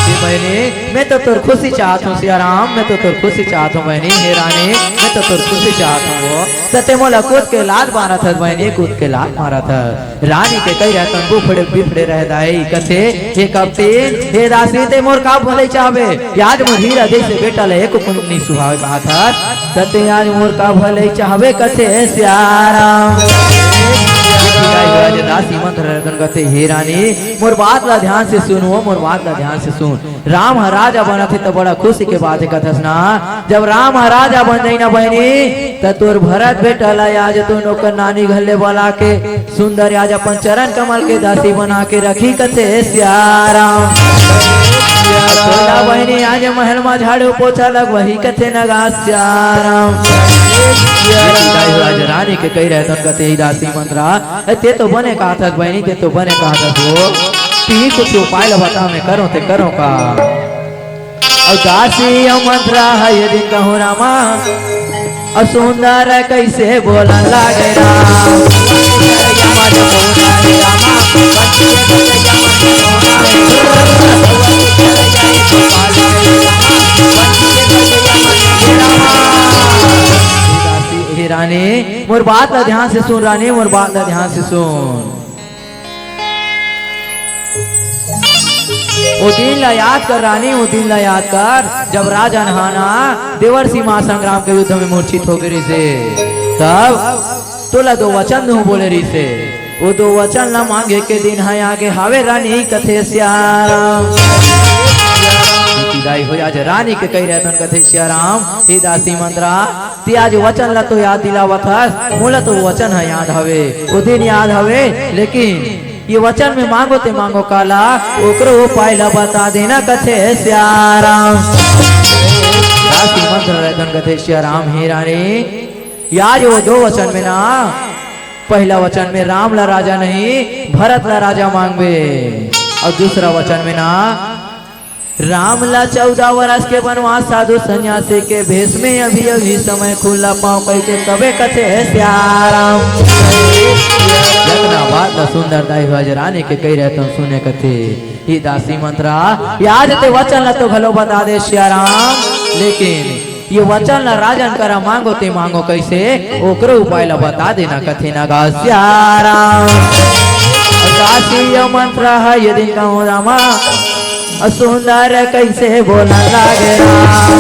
ये बहिनी, मैं तो तोर खुशी चाहत हूँ सिया राम, मैं तो तोर खुशी चाहत हूँ बहिनी, हे रानी, मैं तो तोर खुशी चाहत हूँ वो। त तें मोला कूद के लात मारत हस बहिनी, कूद के लात मारत हस। रानी के कहि रहत हन बुफड़े बिफड़े रह दाई, कथे, हे कपटीन, हे दासी, तें मोर का भलई चाहबे? आज मोर हीरा जइसे बेटा ल एको कुन नइ सुहावे कहत हस, त तें आज मोर का भलई चाहबे कथे सिया राम। आज दासी मंत्र रतन कथे, हे रानी, मोर बात ला ध्यान से सुन वो, मोर बात ला ध्यान से सुन। राम ह राजा बनत हे त बड़ा खुशी के बात हे कथस ना। जब राम ह राजा बन जाही ना बहिनी, त तोर भरत बेटा ला आज तो ओकर नानी घर ले बला के सुंदर आज अपन चरण कमल के दासी बना के रखही कथे सिया राम। तोला बहिनी आज महल मा झाड़ू पोछा लगवाही कथे न गा सिया राम। आज रानी के कहि रहत हन कथे, हे दासी मंत्रा, ए, तें तो बने कहत हस बहिनी, तें तो बने कहत हस वो। तिही कुछ उपाय ल बता, मैं करों ते करों का। अउ दासी अउ मंत्रा ह ए दिन कहूँ रामा, अउ सुंदर कइसे बोलन लागे राम। हे रानी, मोर बात ला ध्यान से सुन रानी, मोर बात ला ध्यान से सुन। ओ दिन ला याद कर रानी, ओ दिन ला याद कर, जब राजन ह ना देवर्षि महासंग्राम के युद्ध में मूर्छित हो गे रिहिसे, तब तोला दो वचन दूँ बोले रिहिसे। ओ दो वचन ला मांगे के दिन ह आगे हावे रानी कथे सिया राम। दाई हो आज रानी के कहि रहत हन कथे सिया राम, हे दासी मंत्रा, तें आज वचन ला तो याद दिलावत हस, मोला तो वचन ह याद हवे, ओ दिन याद हवे, लेकिन ये वचन में मांगों ते मांगों काला, ओकरो उपाय ला बता देना कथे सिया राम। दासी मंत्र रतन कथे सिया राम, हे रानी, आज वो दो वचन में ना, पहिला वचन में राम ला राजा नहीं, भरत ला राजा मांगबे, अउ दूसरा वचन में ना, राम ला चौदह वर्ष के बनवास साधु सन्यासी के भेष में अभी अभी समय खुला पाँव कहिके तबे कथे हे सिया राम। जतना बात ला सुंदर दाई हो आज रानी के कहि रहत हन सुने कथे, हे दासी मंत्रा, आज तें वचन ला तो घलो बता दे सिया राम, लेकिन ये वचन ला राजन करा मांगों ते मांगों कइसे, ओकरो उपाय ला बता देना कथे न गा सिया राम। दासी अउ मंत्रा ह ए दिन कहूँ रामा, अउ सुंदर कइसे बोलन लागे राम।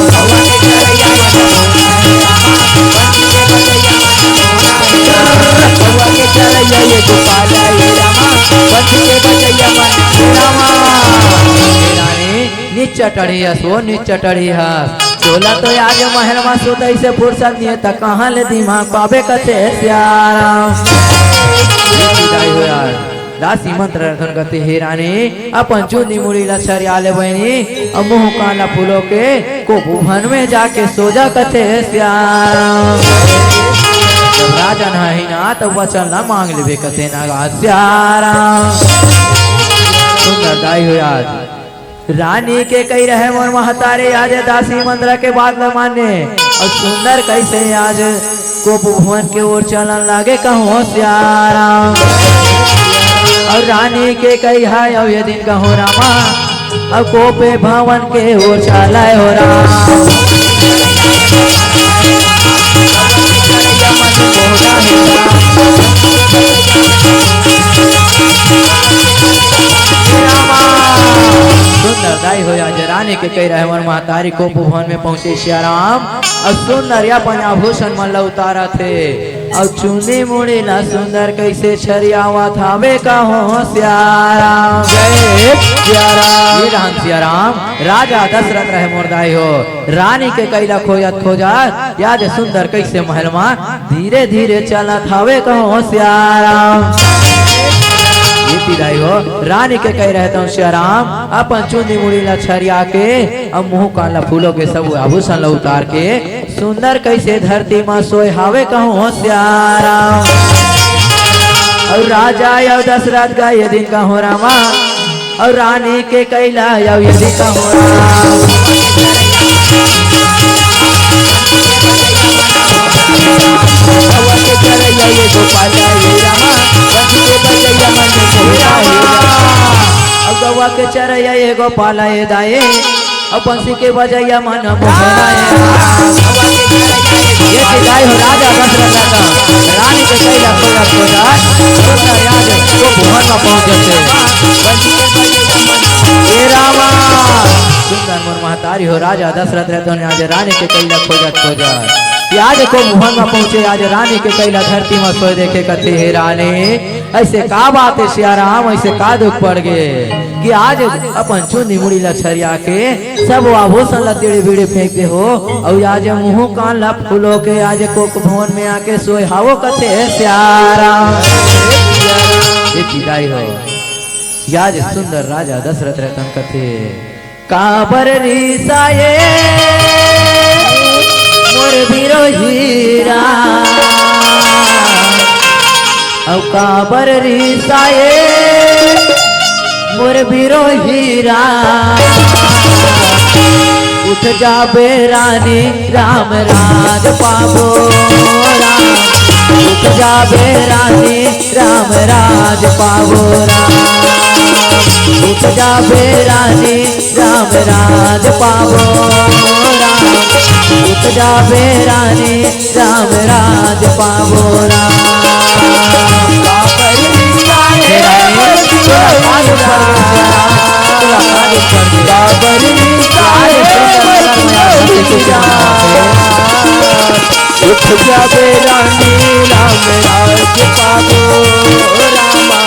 हे रानी, नीच चटड़ी हस वो, नीच चटड़ी हस। तोला तो आज महल मा सुतई से फुरसत नइ हे, त कहाँ ले दिमाग पाबे कथे सिया राम। दासी मंत्र रतन कथे, हे रानी, अपन चुंदी मुड़ी ला छरिया ले बहिनी, अउ मुंह कान ला फूलो के कोप भवन में जाके सो जा कथे सिया राम। जब राजन ह ही ना, त वचन ला मांग लेबे कथे न गा सिया राम। सुंदर दाई हो आज। रानी के कहि रहे मोर महतारी, आज दासी मंत्रा के बात ल माने। अउ सुंदर कइसे आज कोप भवन के ओर चलन लागे कहूँ सिया राम। अउ रानी के कहि हे अउ ए दिन कहूँ रामा, अउ कोपे भवन के ओर चले हो राम। सुंदर दाई हो आज रानी के कहि रहे मोर महतारी कोप भवन में पहुंचे सिया राम, अउ सुंदर अपन आभूषण मन ला उतारत हे, अउ चुंदी मुड़ी ला सुंदर कइसे छरियावत हावे कहूँ सिया राम। जय सिया राम। ये राम सिया राम, राजा दशरथ रहे मोर दाई हो, रानी के कहि ला खोजत खोजत आज सुंदर कइसे महल मा धीरे धीरे चलत हावे कहूँ सिया राम। ये दाई हो, रानी के कहि रहे तहूँ सिया राम, अपन चुंदी मुड़ी ला छरिया के, अउ मुंह कान ला फूलो के, सब आभूषण ला उतार के, सुंदर कइसे धरती मा सोए हावे कहूँ सिया राम। अउ राजा अउ दशरथ गा ए दिन कहूँ रामा, अउ रानी के कहि ला अउ ए दिन कहूँ राम। गवा के चरैया ए गोपाल ए रामा, बंसी के बजैया मन में मोहरा हे रामा। अउ गवा के चरैया ए गोपाल ए दाई, अउ बंसी के बजइया मन मोहना हे। ये चिदाई हो राजा दशरथ रतन, रानी के कइला खोजत खोजत, सुंदर आज को भुवन में पहुंच जथे। हे रामा, सुंदर मोर महतारी हो राजा दशरथ रतन, आज रानी के कइला खोजत खोजत, ये आज को भुवन में पहुंचे, आज रानी के कइला धरती में सोए देखे कथे, हे रानी, अइसे का बात हे सियाराम, अइसे का दुख पड़ गे कि आज अपन चुंदी मुड़ी ला छरिया के सब आभूषण ला टेढ़े बेढ़े फेंक दे हो, अउ आज मुंह कान ला फूलो के आज कोक भवन में आके सोए हावो कथे सियाराम। ये चिदाई हो, आज सुंदर राजा दशरथ रतन कथे, काबर रिसाए मोर बिरोही राम, अउ काबर रिसाए मोर बिरोही राम। उठ जाबे रानी राम राज पाबो राम, उठ जाबे रानी राम राज पाबो राम, उठ जाबे रानी राम राज पाबो राम, उठ जाबे रानी राम राज पाबो राम। हे रानी, तोला का दुख पड़ गे? तोला का दुख पड़ गे? आज सुंदर नगर में आज हंसी खुशी मनावत हे। उठ जाबे रानी राम राज पाबो रामा,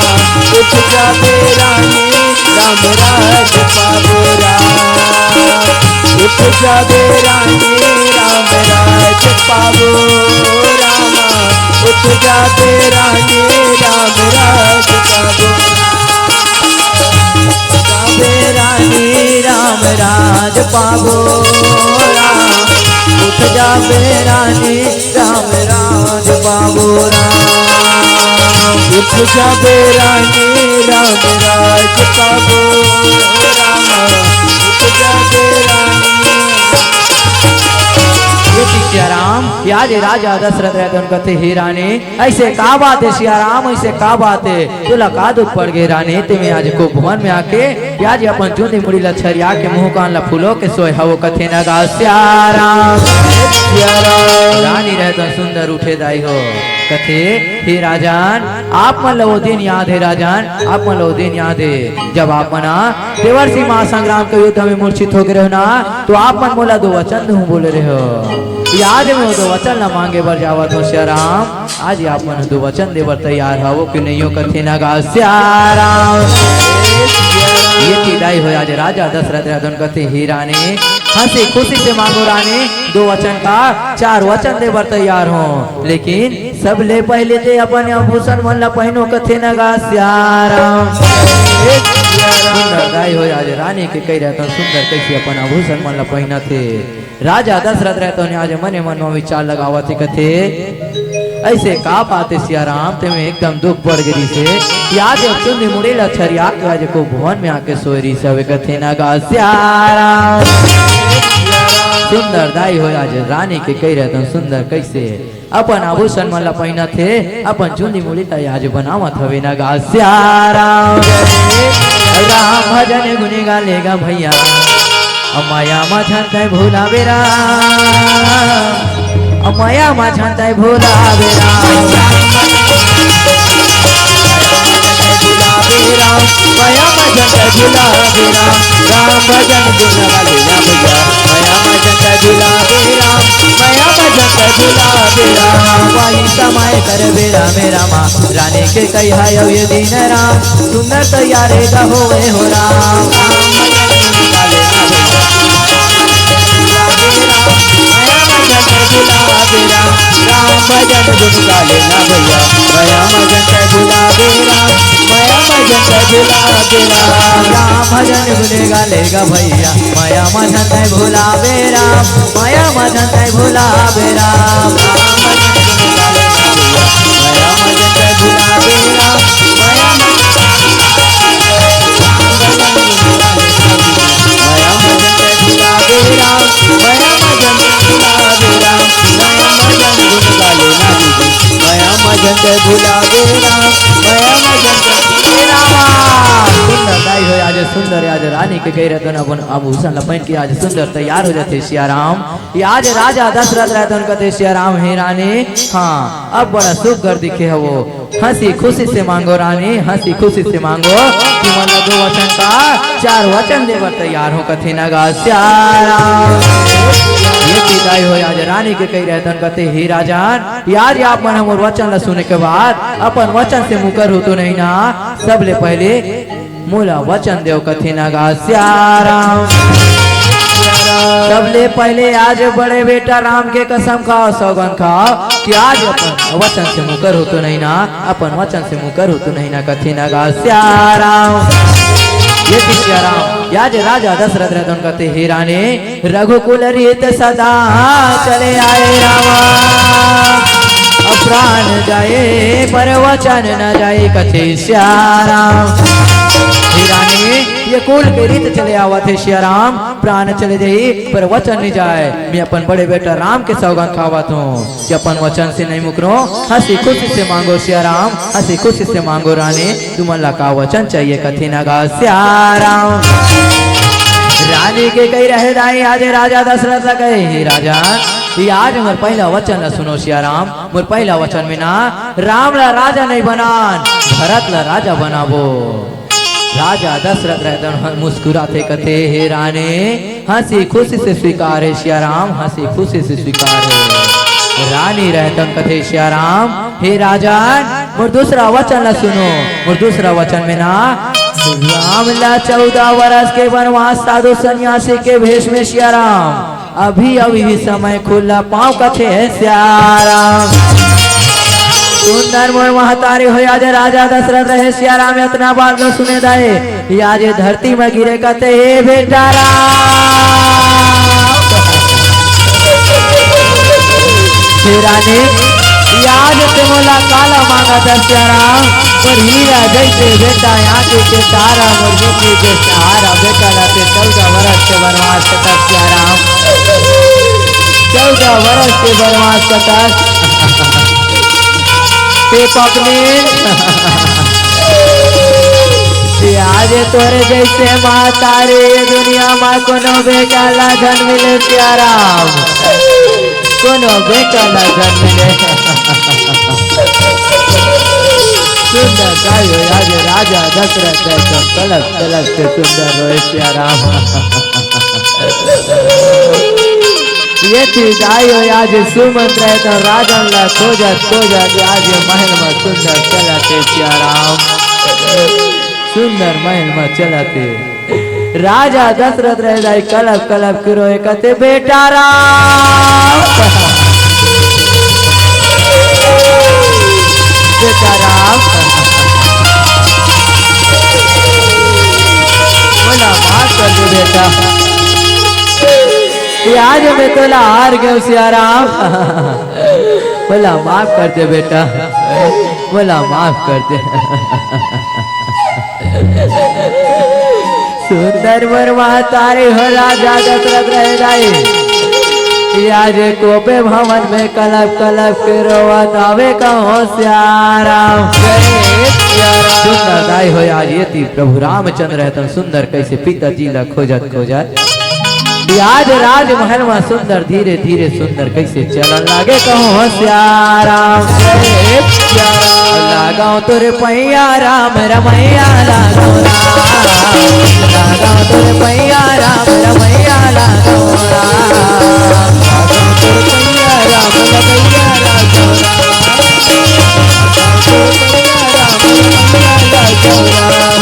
उठ जाबे रानी राम राज पाबो राम, उठ जाबे रानी राम राज पाबो रामा, उठ जाबे रानी राम राज पाबो, जाबे रानी राम राज पाबो राम, उठ जाबे रानी राम राज पाबो राम, उठ जाबे रानी राम राज पाबो राम, उठ जाबे रानी। ये सियाराम, आज राजा दशरथ रतन कथे, हे रानी, अइसे का बात हे सियाराम, अइसे का बात हे? तोला का दुख पड़ गे रानी? तेमे आज को भुवन में आके आज अपन चुंदी मुड़ी ला छरिया के मुंह कान ला फूलो के सोए हवो कथे न गा सियाराम। रानी रतन सुंदर उठे दाई हो कथे, हे राजन, आप मन ला वो दिन याद हे राजन, आप मन ला वो दिन याद हे जब आप मन देवर्षि महासंग्राम के युद्ध में मूर्छित हो गे रहो ना, तो आप मन मोला दो वचन दूं बोले रहे हो। याद में वो दो वचन ला मांगे बर जावत हो सियाराम। आज आप मन दो वचन दे बर तैयार हवो कि नहीं हो कथे न गा सियाराम। ये चिदाई हो आज राजा दशरथ रतन कथे, हे रानी, हंसी खुशी से मांगो रानी, दो वचन का चार वचन दे बर तैयार हो, लेकिन सबले पहले ते अपन आभूषण मन ला पहनो कथे न गा सियाराम। सुंदर दाई हो आज रानी के कही रतन सुंदर कइसे अपन आभूषण मन ला पहनथे। राजा दशरथ रतन आज मने मन में विचार लगावत हे कथे, अइसे का बात हे सियाराम, तेमे एकदम दुख पड़ गे रिहिसे। आज चुंदी मुड़ी ला छरिया के आज को भुवन में आके सोए रिहिसे हवे कथे न गा सियाराम। सुंदर दाई हो आज रानी के कही रतन सुंदर कइसे अपन आभूषण मन ला पहिनत हे, अपन चुंदी मुड़ी ला आज बनावत हवे न गा सियाराम। राम भजन गुन गा ले गा भैया, अ मया मा झन तैं भुलाबे राम, अ मया मा झन तैं भुलाबे राम। भुलाबे राम, मया मा झन तैं भुलाबे राम। राम भजन गुन गा ले गा भैया, मया मा झन तैं भुलाबे राम, मया मा झन तैं भुलाबे राम। वही समय करबे रामे रामा, रानी के कहिहा अउ ये दिन राम। सुंदर तैयार गा होवे हो राम। राम भजन गुन गा ले गा भैया, मया मा झन तैं भुलाबे राम। राम भजन गुन गा ले गा भैया, मया मा झन तैं भुलाबे राम, मया मा झन तैं भुलाबे राम। राम भजन गुन गा ले गा भैया, मया मा झन तैं भुलाबे राम, मया मा झन तैं भुलाबे राम। राम भजन गुन गा ले गा भैया, मया मा झन तैं भुलाबे राम, मया मा मया मा झन तैं भुलाबे राम, मया मा झन तैं भुलाबे राम, राम भजन गुन गा ले गा दीदी। मया मा झन तैं भुलाबे राम, मया मा झन तैं हे रामा। सुंदर दाई हो आज सुंदर आज रानी के कही रहतन, अपन आभूषण ला पहिन के आज सुंदर तैयार हो जाथे सिया राम। ये आज राजा दशरथ रहतन, कहते सिया राम, हे रानी, हाँ, अब बड़ा सुघर दिखे हवो। हंसी खुशी से मांगो रानी, हंसी खुशी से मांगो। तुमन ला दो वचन का चार वचन देबर तैयार हों, कथे न गा सिया राम। ये विदाई हो आज रानी के कही रहतन, कहते हे राजन, ये आज आप मन हमर वचन ला सुने के बाद अपन वचन से मुकर हो तो नहीं ना। सबले पहले मोला वचन देव, कथे न गा सिया राम। सबले पहले आज बड़े बेटा राम के कसम खाओ, सौगंध खाओ कि आज अपन वचन से मुकर हो तो नहीं ना, अपन वचन से मुकर हो तो नहीं ना, कथे न गा सिया राम। ये तो सिया राम, ये आज राजा दशरथ रहतन, कहते हे रानी, रघुकुल रीत सदा चले आए रामा, अब प्राण जाए पर वचन न जाए, कथे सिया राम। हे रानी, ये कुल के रीत चले आवत हे सिया राम, प्राण चले जाई पर वचन नहीं जाए। मैं अपन बड़े बेटा राम के सौगंध खावत हूँ कि अपन वचन से नहीं मुकरो। हंसी खुशी से मांगो सिया राम, हंसी खुशी से मांगो रानी, तुमन ला का वचन चाहिए, कथे न गा सिया राम। रानी के कही रहे दाई, आज राजा दशरथ ला कहे, हे राजा, ये आज मोर पहला वचन ला सुनो सिया राम। मोर पहला वचन में ना, राम ला राजा नहीं बनान, भरत ला राजा बनाबो। राजा दशरथ रहतन मुस्कुराथे, कथे, हे रानी, हंसी खुशी से स्वीकार हे सिया राम, हंसी खुशी से स्वीकार हे। रानी रहतन कथे सिया राम, हे राजन, मोर दूसरा वचन ला सुनो। मोर दूसरा वचन में ना, राम ला चौदह वर्ष के वनवास, साधु सन्यासी के भेष में सिया राम अभी अभी समय खुला पाँव कथे सिया राम। सुंदर मोर महतारी हो, आज राजा दशरथ रहे सिया राम, इतना बात लो सुने दाए। ये आज धरती में गिरे कथे, हे बेटा राम, हे रानी, ये आज ते मोला काला मांगा था सिया राम, मोर हीरा जैसे बेटा, आँखी के तारा, मोर जिंदगी के सहारा, बेटा ला ते चौदह वर्ष के वनवास कथा सिया राम, चौदह वर्ष के वनवास कथा। हे पत्नी, आज तोरे जैसे महतारी दुनिया मा कोनो बेटा ला झन मिले सिया राम, कोनो बेटा ला झन मिले। सुंदर गायो आज राजा दशरथ जैसा तड़प तड़प के सुंदर रोए सिया राम। ये थी गायो आज सुमंत रहे तो राजन ला खोजत खोजत आज महल में सुंदर चलते सिया राम, सुंदर महल में चलते। राजा दशरथ रहे दाई कलप कलप के रोए कथे, बेटा राम, बेटा राम, मोला माफ कर दे बेटा, ये आज मैं तोला हार गयो सिया राम, मोला माफ कर दे बेटा, मोला माफ कर दे। सुंदर मोर महतारी हो राजा दशरथ रहे दाई, ये आज कोपे भवन में कलप कलप के रोवत आवे कहो सिया राम। सुंदर दाई हो आज ये थी प्रभु रामचंद्र रहतन सुंदर कैसे पिताजी ला खोजत खोजत आज राजमहल में सुंदर धीरे धीरे सुंदर कैसे चलन लागे कहूँ हो सिया राम। लागो तोर पैया राम रमैया लागो राम। लागो तोर पैया राम रमैया लागो राम। लागो तोर पैया राम रमैया लागो राम। लागो तोर पैया राम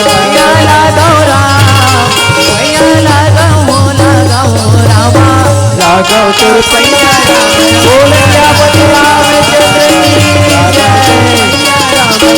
रमैया लागो राम। पैया लागो राम। पैया लागो, लागो रामा। लागो तोर पैया राम। बोल क्या बदलाव चले। लागो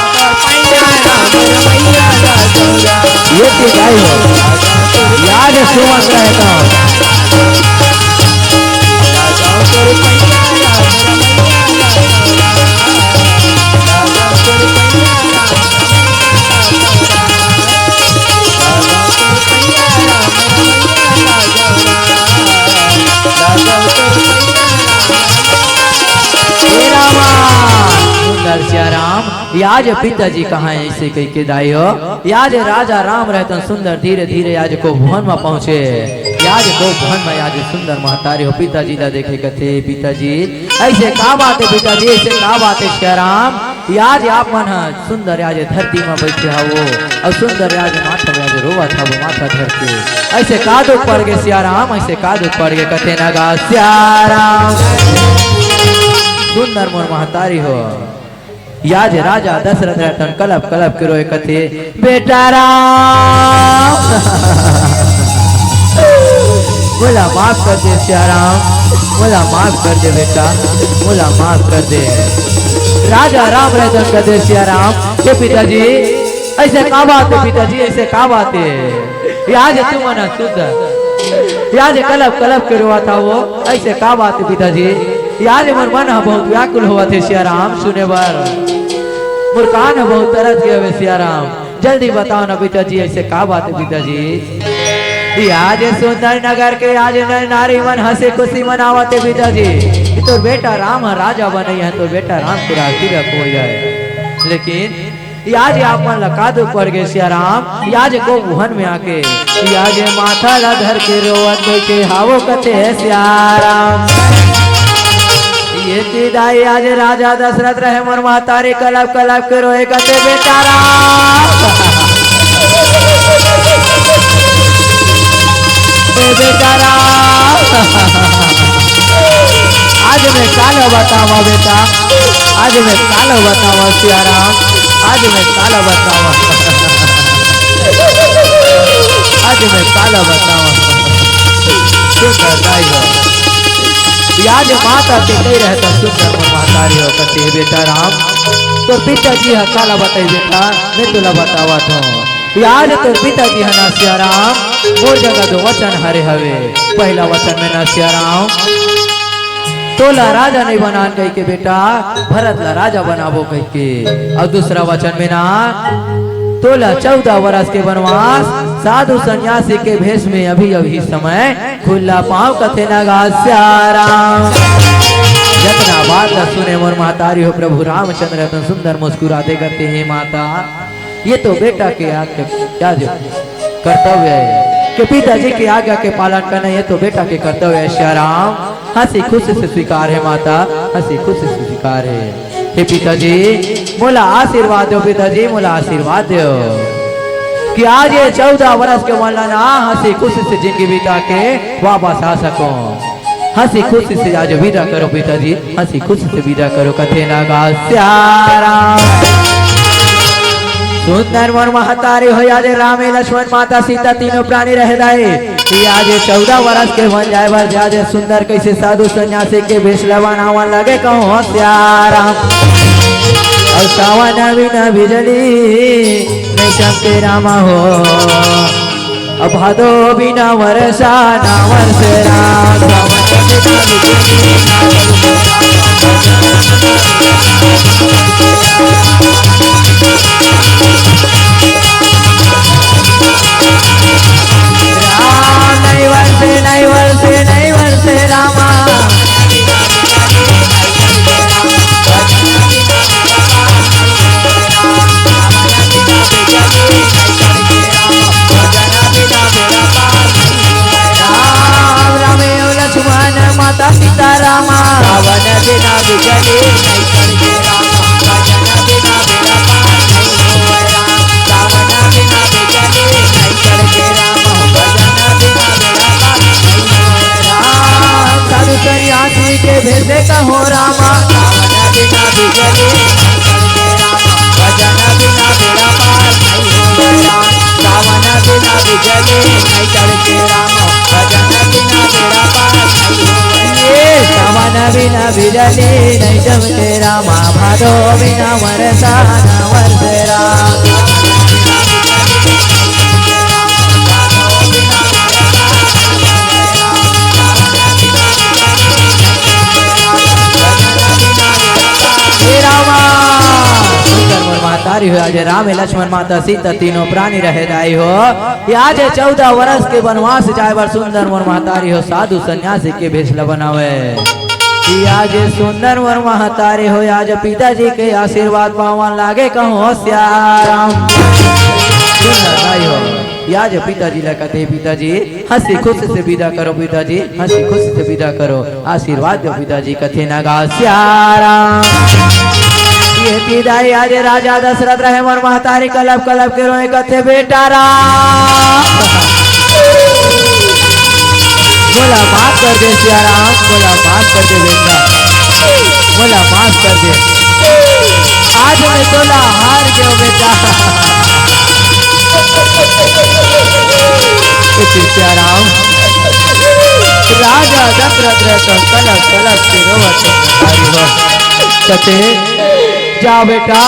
तोर पैया राम रमैया लागो। ये तो गाय हो। याद सुमन रहता। हे रामा, सुंदर सिया राम, याज पिताजी कहाँ ऐसे कह के दाई हो? याज राजा राम रहतन सुंदर धीरे धीरे याज को भवन में पहुँचे। याज को भवन में याज सुंदर महतारी हो पिताजी ला देखे कथे, "पिताजी, ऐसे का बात है पिताजी, ऐसे का बात है सिया राम?" याज आप मन ह सुंदर याज धरती में बैठे हवो और सुंदर याज माथा में याज रोवत हवो, माथा धर के। ऐसे का दुख पड़ गए सिया राम, ऐसे का दुख पड़ गए कथे न गा सिया राम। सुंदर मोर महतारी हो। याज राजा दशरथ रहतन कलप कलप के रोए कथे, "बेटा राम, मोला माफ कर दे सिया राम, मोला माफ कर दे बेटा, मोला माफ कर दे।" राजा राम रहतन कथे, "सिया राम, ये पिताजी, ऐसे का बात है पिताजी, ऐसे का बात है?" याज तुमन सुंदर, याज कलप कलप के रोवत हवो, ऐसे का बात है पिताजी? याज मोर मन ह बहुत व्याकुल होवत हे सिया राम, सुने बर। मोर कान ह बहुत तरस गए हवे सिया राम, जल्दी बताओ ना पिताजी, ऐसे का बात है पिताजी? याज सुंदर नगर के याज नर नारी मन हंसी खुशी मनावत हे पिताजी, कि तोर बेटा राम ह राजा बनई है, तोर बेटा राम के राज तिलक हो जाए। लेकिन याज आप मन ला का दुख पड़ गए सिया राम? याज को भवन में आके याज माथा ला धर के रोवत देखे हवो कथे हे सिया राम। ये तीदाई याज राजा दशरथ रहे मोर महतारी कलप कलप के रोए कथे, "बेटा राम, ए बेटा राम।" आज मैं काला बतावा बेटा, आज मैं काला बतावा सिया राम, आज मैं काला बतावा, आज मैं काला बतावा। सुंदर दाई हो। याज माता के कही रहता सुंदर मोर महतारी हो कथे, "बेटा राम, तोर पिताजी ह काला बताई बेटा, मैं तोला बतावत हूँ।" याज तोर पिताजी ह ना सिया राम, मोर जगह दो वचन हरे हवे। पहला वचन में ना सिया राम, तोला राजा नहीं बनान कह के बेटा, भरत ला राजा बनाबो कह के। और दूसरा वचन में ना, तोला चौदह वर्ष के वनवास, साधु सन्यासी के भेष में अभी अभी समय खुला पाँव कथे ना गा सिया राम। जतना बात ला सुने मोर महतारी हो प्रभु रामचंद्र, तो सुंदर मुस्कुराते करते, "हे माता, ये तो बेटा के आज्ञा, क्या जो कर्तव्य है कि पिताजी की आज्ञा के पालन करना, ये तो बेटा के कर्तव्य है सिया राम।" हंसी खुशी से स्वीकार है माता, हंसी खुशी से स्वीकार है। हे पिताजी, मोला आशीर्वाद दो पिताजी, मोला आशीर्वाद दो कि आज ये चौदह वर्ष के मन ला ना हंसी खुशी से जिंदगी बिता के वापस आ सकूं। हंसी खुशी से आज विदा करो पिताजी, हंसी खुशी से विदा करो कथे ना गा सिया राम। सुंदर मोर महतारी हो, आज रामे लक्ष्मण माता सीता तीनों प्राणी रह जाए। कि आज चौदह वर्ष के बन जाए बर, आज सुंदर कैसे साधु सन्यासी के भेष ला बनावन लगे कहूँ सिया राम। और सावन बिना बिजली नहीं चमके रामा हो, अब भादो बिना वर्षा ना वर्षे राम। राम नहीं वर्षे, नहीं वर्षे, नहीं वर्षे रामा। राम रामे लक्ष्मण माता सीता रामा। सावन बिना बिजली नहीं चमके रामा, भजन बिना बेड़ा पार नहीं होए रामा। सावन बिना बिजली नहीं चमके रामा, भजन बिना बेड़ा पार नहीं होए रामा। साधु सन्यासी के भेष दे कहो रामा। सावन बिना बिजली नहीं चमके रामा, भजन बिना बेड़ा पार नहीं होए रामा। सावन बिना बिजली नहीं चमके रामा, भजन बिना बेड़ा पार नहीं होए। ये सावन बिना बिजली नहीं चमके रामा, भादो बिना वर्षा ना वर्षे रामा। हो, आज राम लक्ष्मण माता सीता तीनों प्राणी रहे दाई हो। ये आज चौदह वर्ष के वनवास जाए बर सुंदर मोर महतारी हो साधु सन्यासी के भेष ल बनावे। ये आज सुंदर मोर महतारी हो, आज पिताजी के आशीर्वाद पावन लागे कहूँ सियाराम। सुंदर दाई हो, ये आज पिताजी ला कथे पिताजी हंसी खुशी से विदा करो पिताजी, हंसी खुशी से विदा करो, आशीर्वाद दो पिताजी, कथे नगा सियाराम। ये पिदाई आज राजा दशरथ रहे मोर महतारी कलप कलप के रोए, कथे बेटा राम, मोला माफ कर दे सियाराम, मोला माफ कर दे बेटा, मोला माफ कर दे, आज मैं तोला हार गयो बेटा। सियाराम, राजा दशरथ रहे तो कलप कलप के रोवत महतारी हो। कथे, जा बेटा,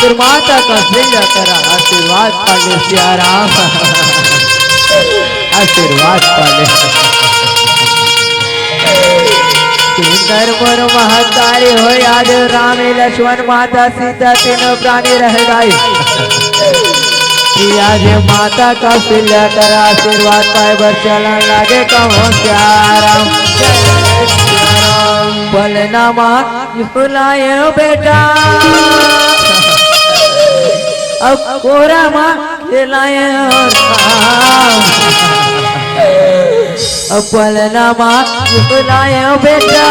तोर माता कौशल्या करा आशीर्वाद पाले सियाराम, आशीर्वाद पाले। सुंदर मोर महतारी हो, आज राम लक्ष्मण माता सीता तीनों प्राणी रहे दाई। कि आज माता कौशल्या करा आशीर्वाद पाए बर चलन लागे कहूँ सियाराम। पलना माँ बुलायो बेटा, अब कोरा माँ खिलायो राम। अब पलना माँ बुलायो बेटा,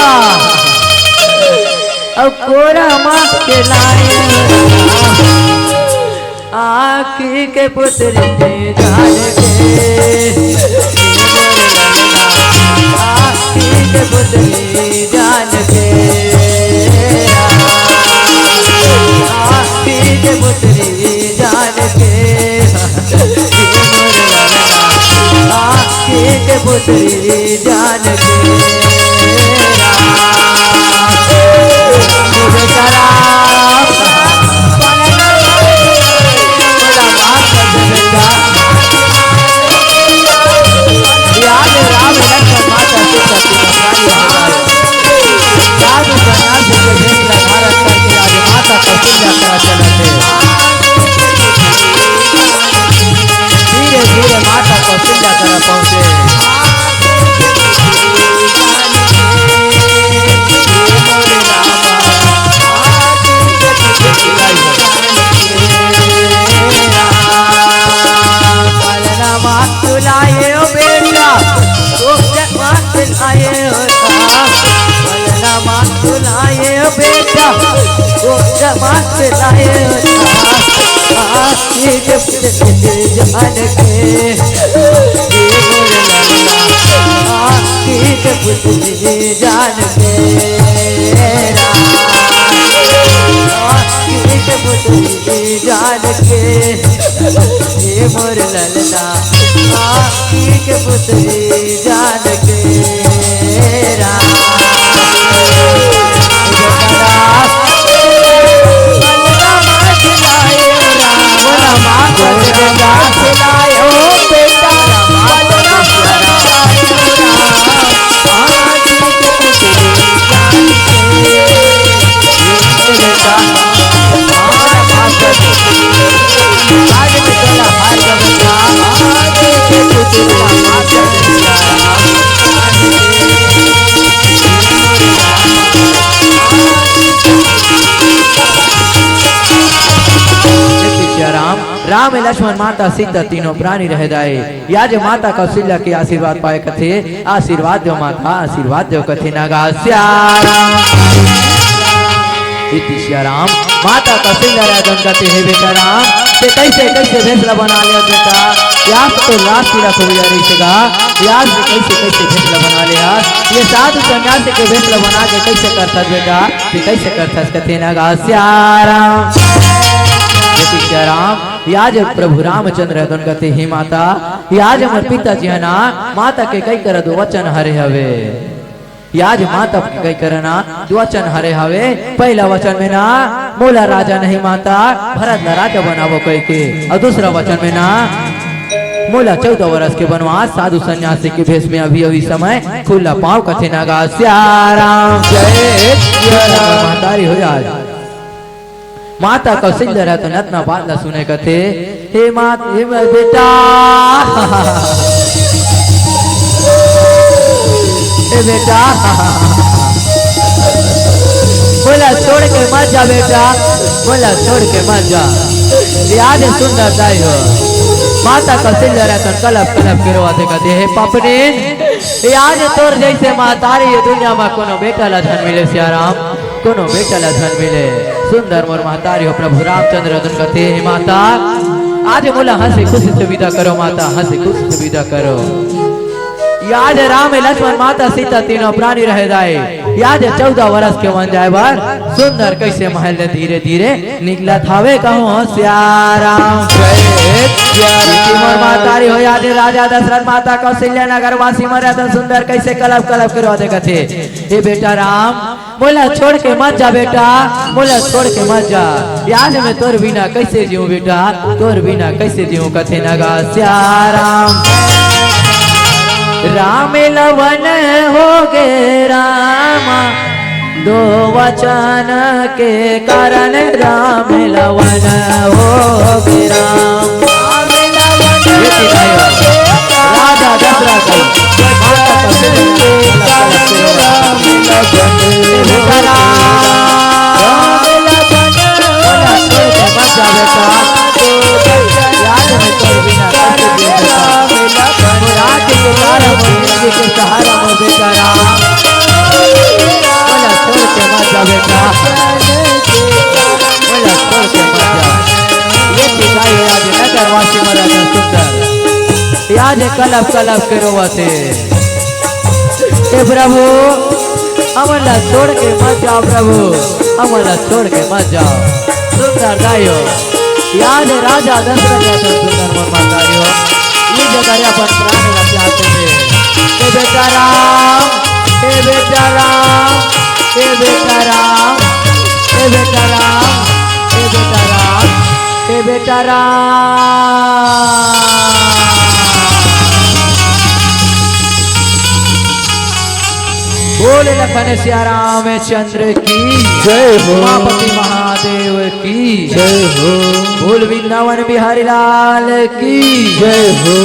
अब कोरा माँ खिलायो राम। आँखी के पुतरी जान के, आँखी के पुतरी जान के, आँखी के पुतरी जान के, आँखी के पुतरी जान के। धीरे धीरे माता कौशल्या करा पहुंचे। जान के, ये मोर ललना, आँखी के पुतली जान के, राम, आँखी के पुतली जान के, ये मोर ललना, आँखी के पुतली जान के, राम। राम, राम लक्ष्मण माता सीता तीनों प्राणी रहे दाई। या जे माता कौशल्या के आशीर्वाद पाए कथे, आशीर्वाद देव माता, आशीर्वाद देव कथे नगा सियाराम। इति सियाराम, माता कौशल्या राजन कथे, हे बेटा राम, ते कैसे, कैसे भेसला बना ले बेटा? यास तो लाश तिलक हो गया रे सगा, यास ते कैसे, कैसे भेसला बना ले यार? ये साधु सन्यासी के भेसला बना के कैसे करता बेटा? ते कैसे करता कथे नगा सियाराम। इति सियाराम, या जे प्रभु रामचंद्र हदन कथे, हे माता, या जे मोर पिताजी ह ना, माता के कई करत वचन हरे हवे। या जे माता के कई करना, वचन हरे हवे। पहला वचन में ना, मोला राजा नहीं माता, भरत ला राजा बनाबो कह के। और दूसरा वचन में ना, मोला चौदह वर्ष के वनवास, साधु सन्यासी के भेष में अभी, अभी समय, खुला पाँव कथे नगा सियाराम। जय सियाराम। महतारी हो आज। माता कौशल्या रहिथन अतना बात ला सुने कथे, "हे मात, हे म-, बेटा, हे बेटा, मोला छोड़ के मत जा बेटा, मोला छोड़ के मत जा।" ए आज सुंदर दाई हो, माता कौशल्या रहिथन कलप कलप के रोवत हे कथे, "हे पापनी, ए आज तोर जइसे महतारी ए दुनिया म कोनो बेटा ला झन मिले सियाराम।" कोनो बेटा ला झन मिले। सुंदर मोर महतारी हो प्रभु रामचंद्र अतन कथे, "हे माता, आज मोला हंसी खुशी से विदा करो माता, हंसी खुशी से विदा करो।" ए आज राम लक्ष्मण माता सीता तीनों प्राणी रहे जाए। ए आज चौदह वर्ष के वन जाए बर सुंदर कइसे महल ले धीरे धीरे निकलत हवे कहूँ सियाराम। जय सियाराम। मोर महतारी हो ए आज राजा दशरथ माता कौशल्या नगर वासी मरे तो सुंदर कइसे कलप कलप के रोवत हे कथे, "हे बेटा राम, मोला छोड़ के मत जा बेटा, मोला छोड़ के मत जा। ए आज मैं तोर बिना कइसे जीऊँ बेटा, तोर बिना कइसे जीऊँ?" कथे नगा सियाराम। राम लवन हो गे राम, दो वचन के कारण राम लवन हो गे राम। राजा दशरथ माता कौशल्या के कारण मोर जिंदगी के सहारा मोर बेटा राम। मोला छोड़ के मत जा बेटा, मोला छोड़ के मत जा। ए चिल्लाई आज नगर वासी मरे तो सुंदर, ए आज कलप कलप के रोवत हे। हे प्रभु, हमन ला छोड़ के मत जाओ प्रभु, हमन ला छोड़ के मत जाओ। सुंदर दाई हो, ए आज राजा दशरथ अतन सुंदर मोर महतारी हो, ए जगह अपन प्राण ला त्याग दे। हे बेटा राम, हे बेटा राम, हे बेटा राम, हे बेटा राम, हे बेटा राम, हे बेटा राम। बोल लखन सिया रामचंद्र की जय हो। उमापति महादेव की जय हो। बोल वृंदावन बिहारी लाल की जय हो।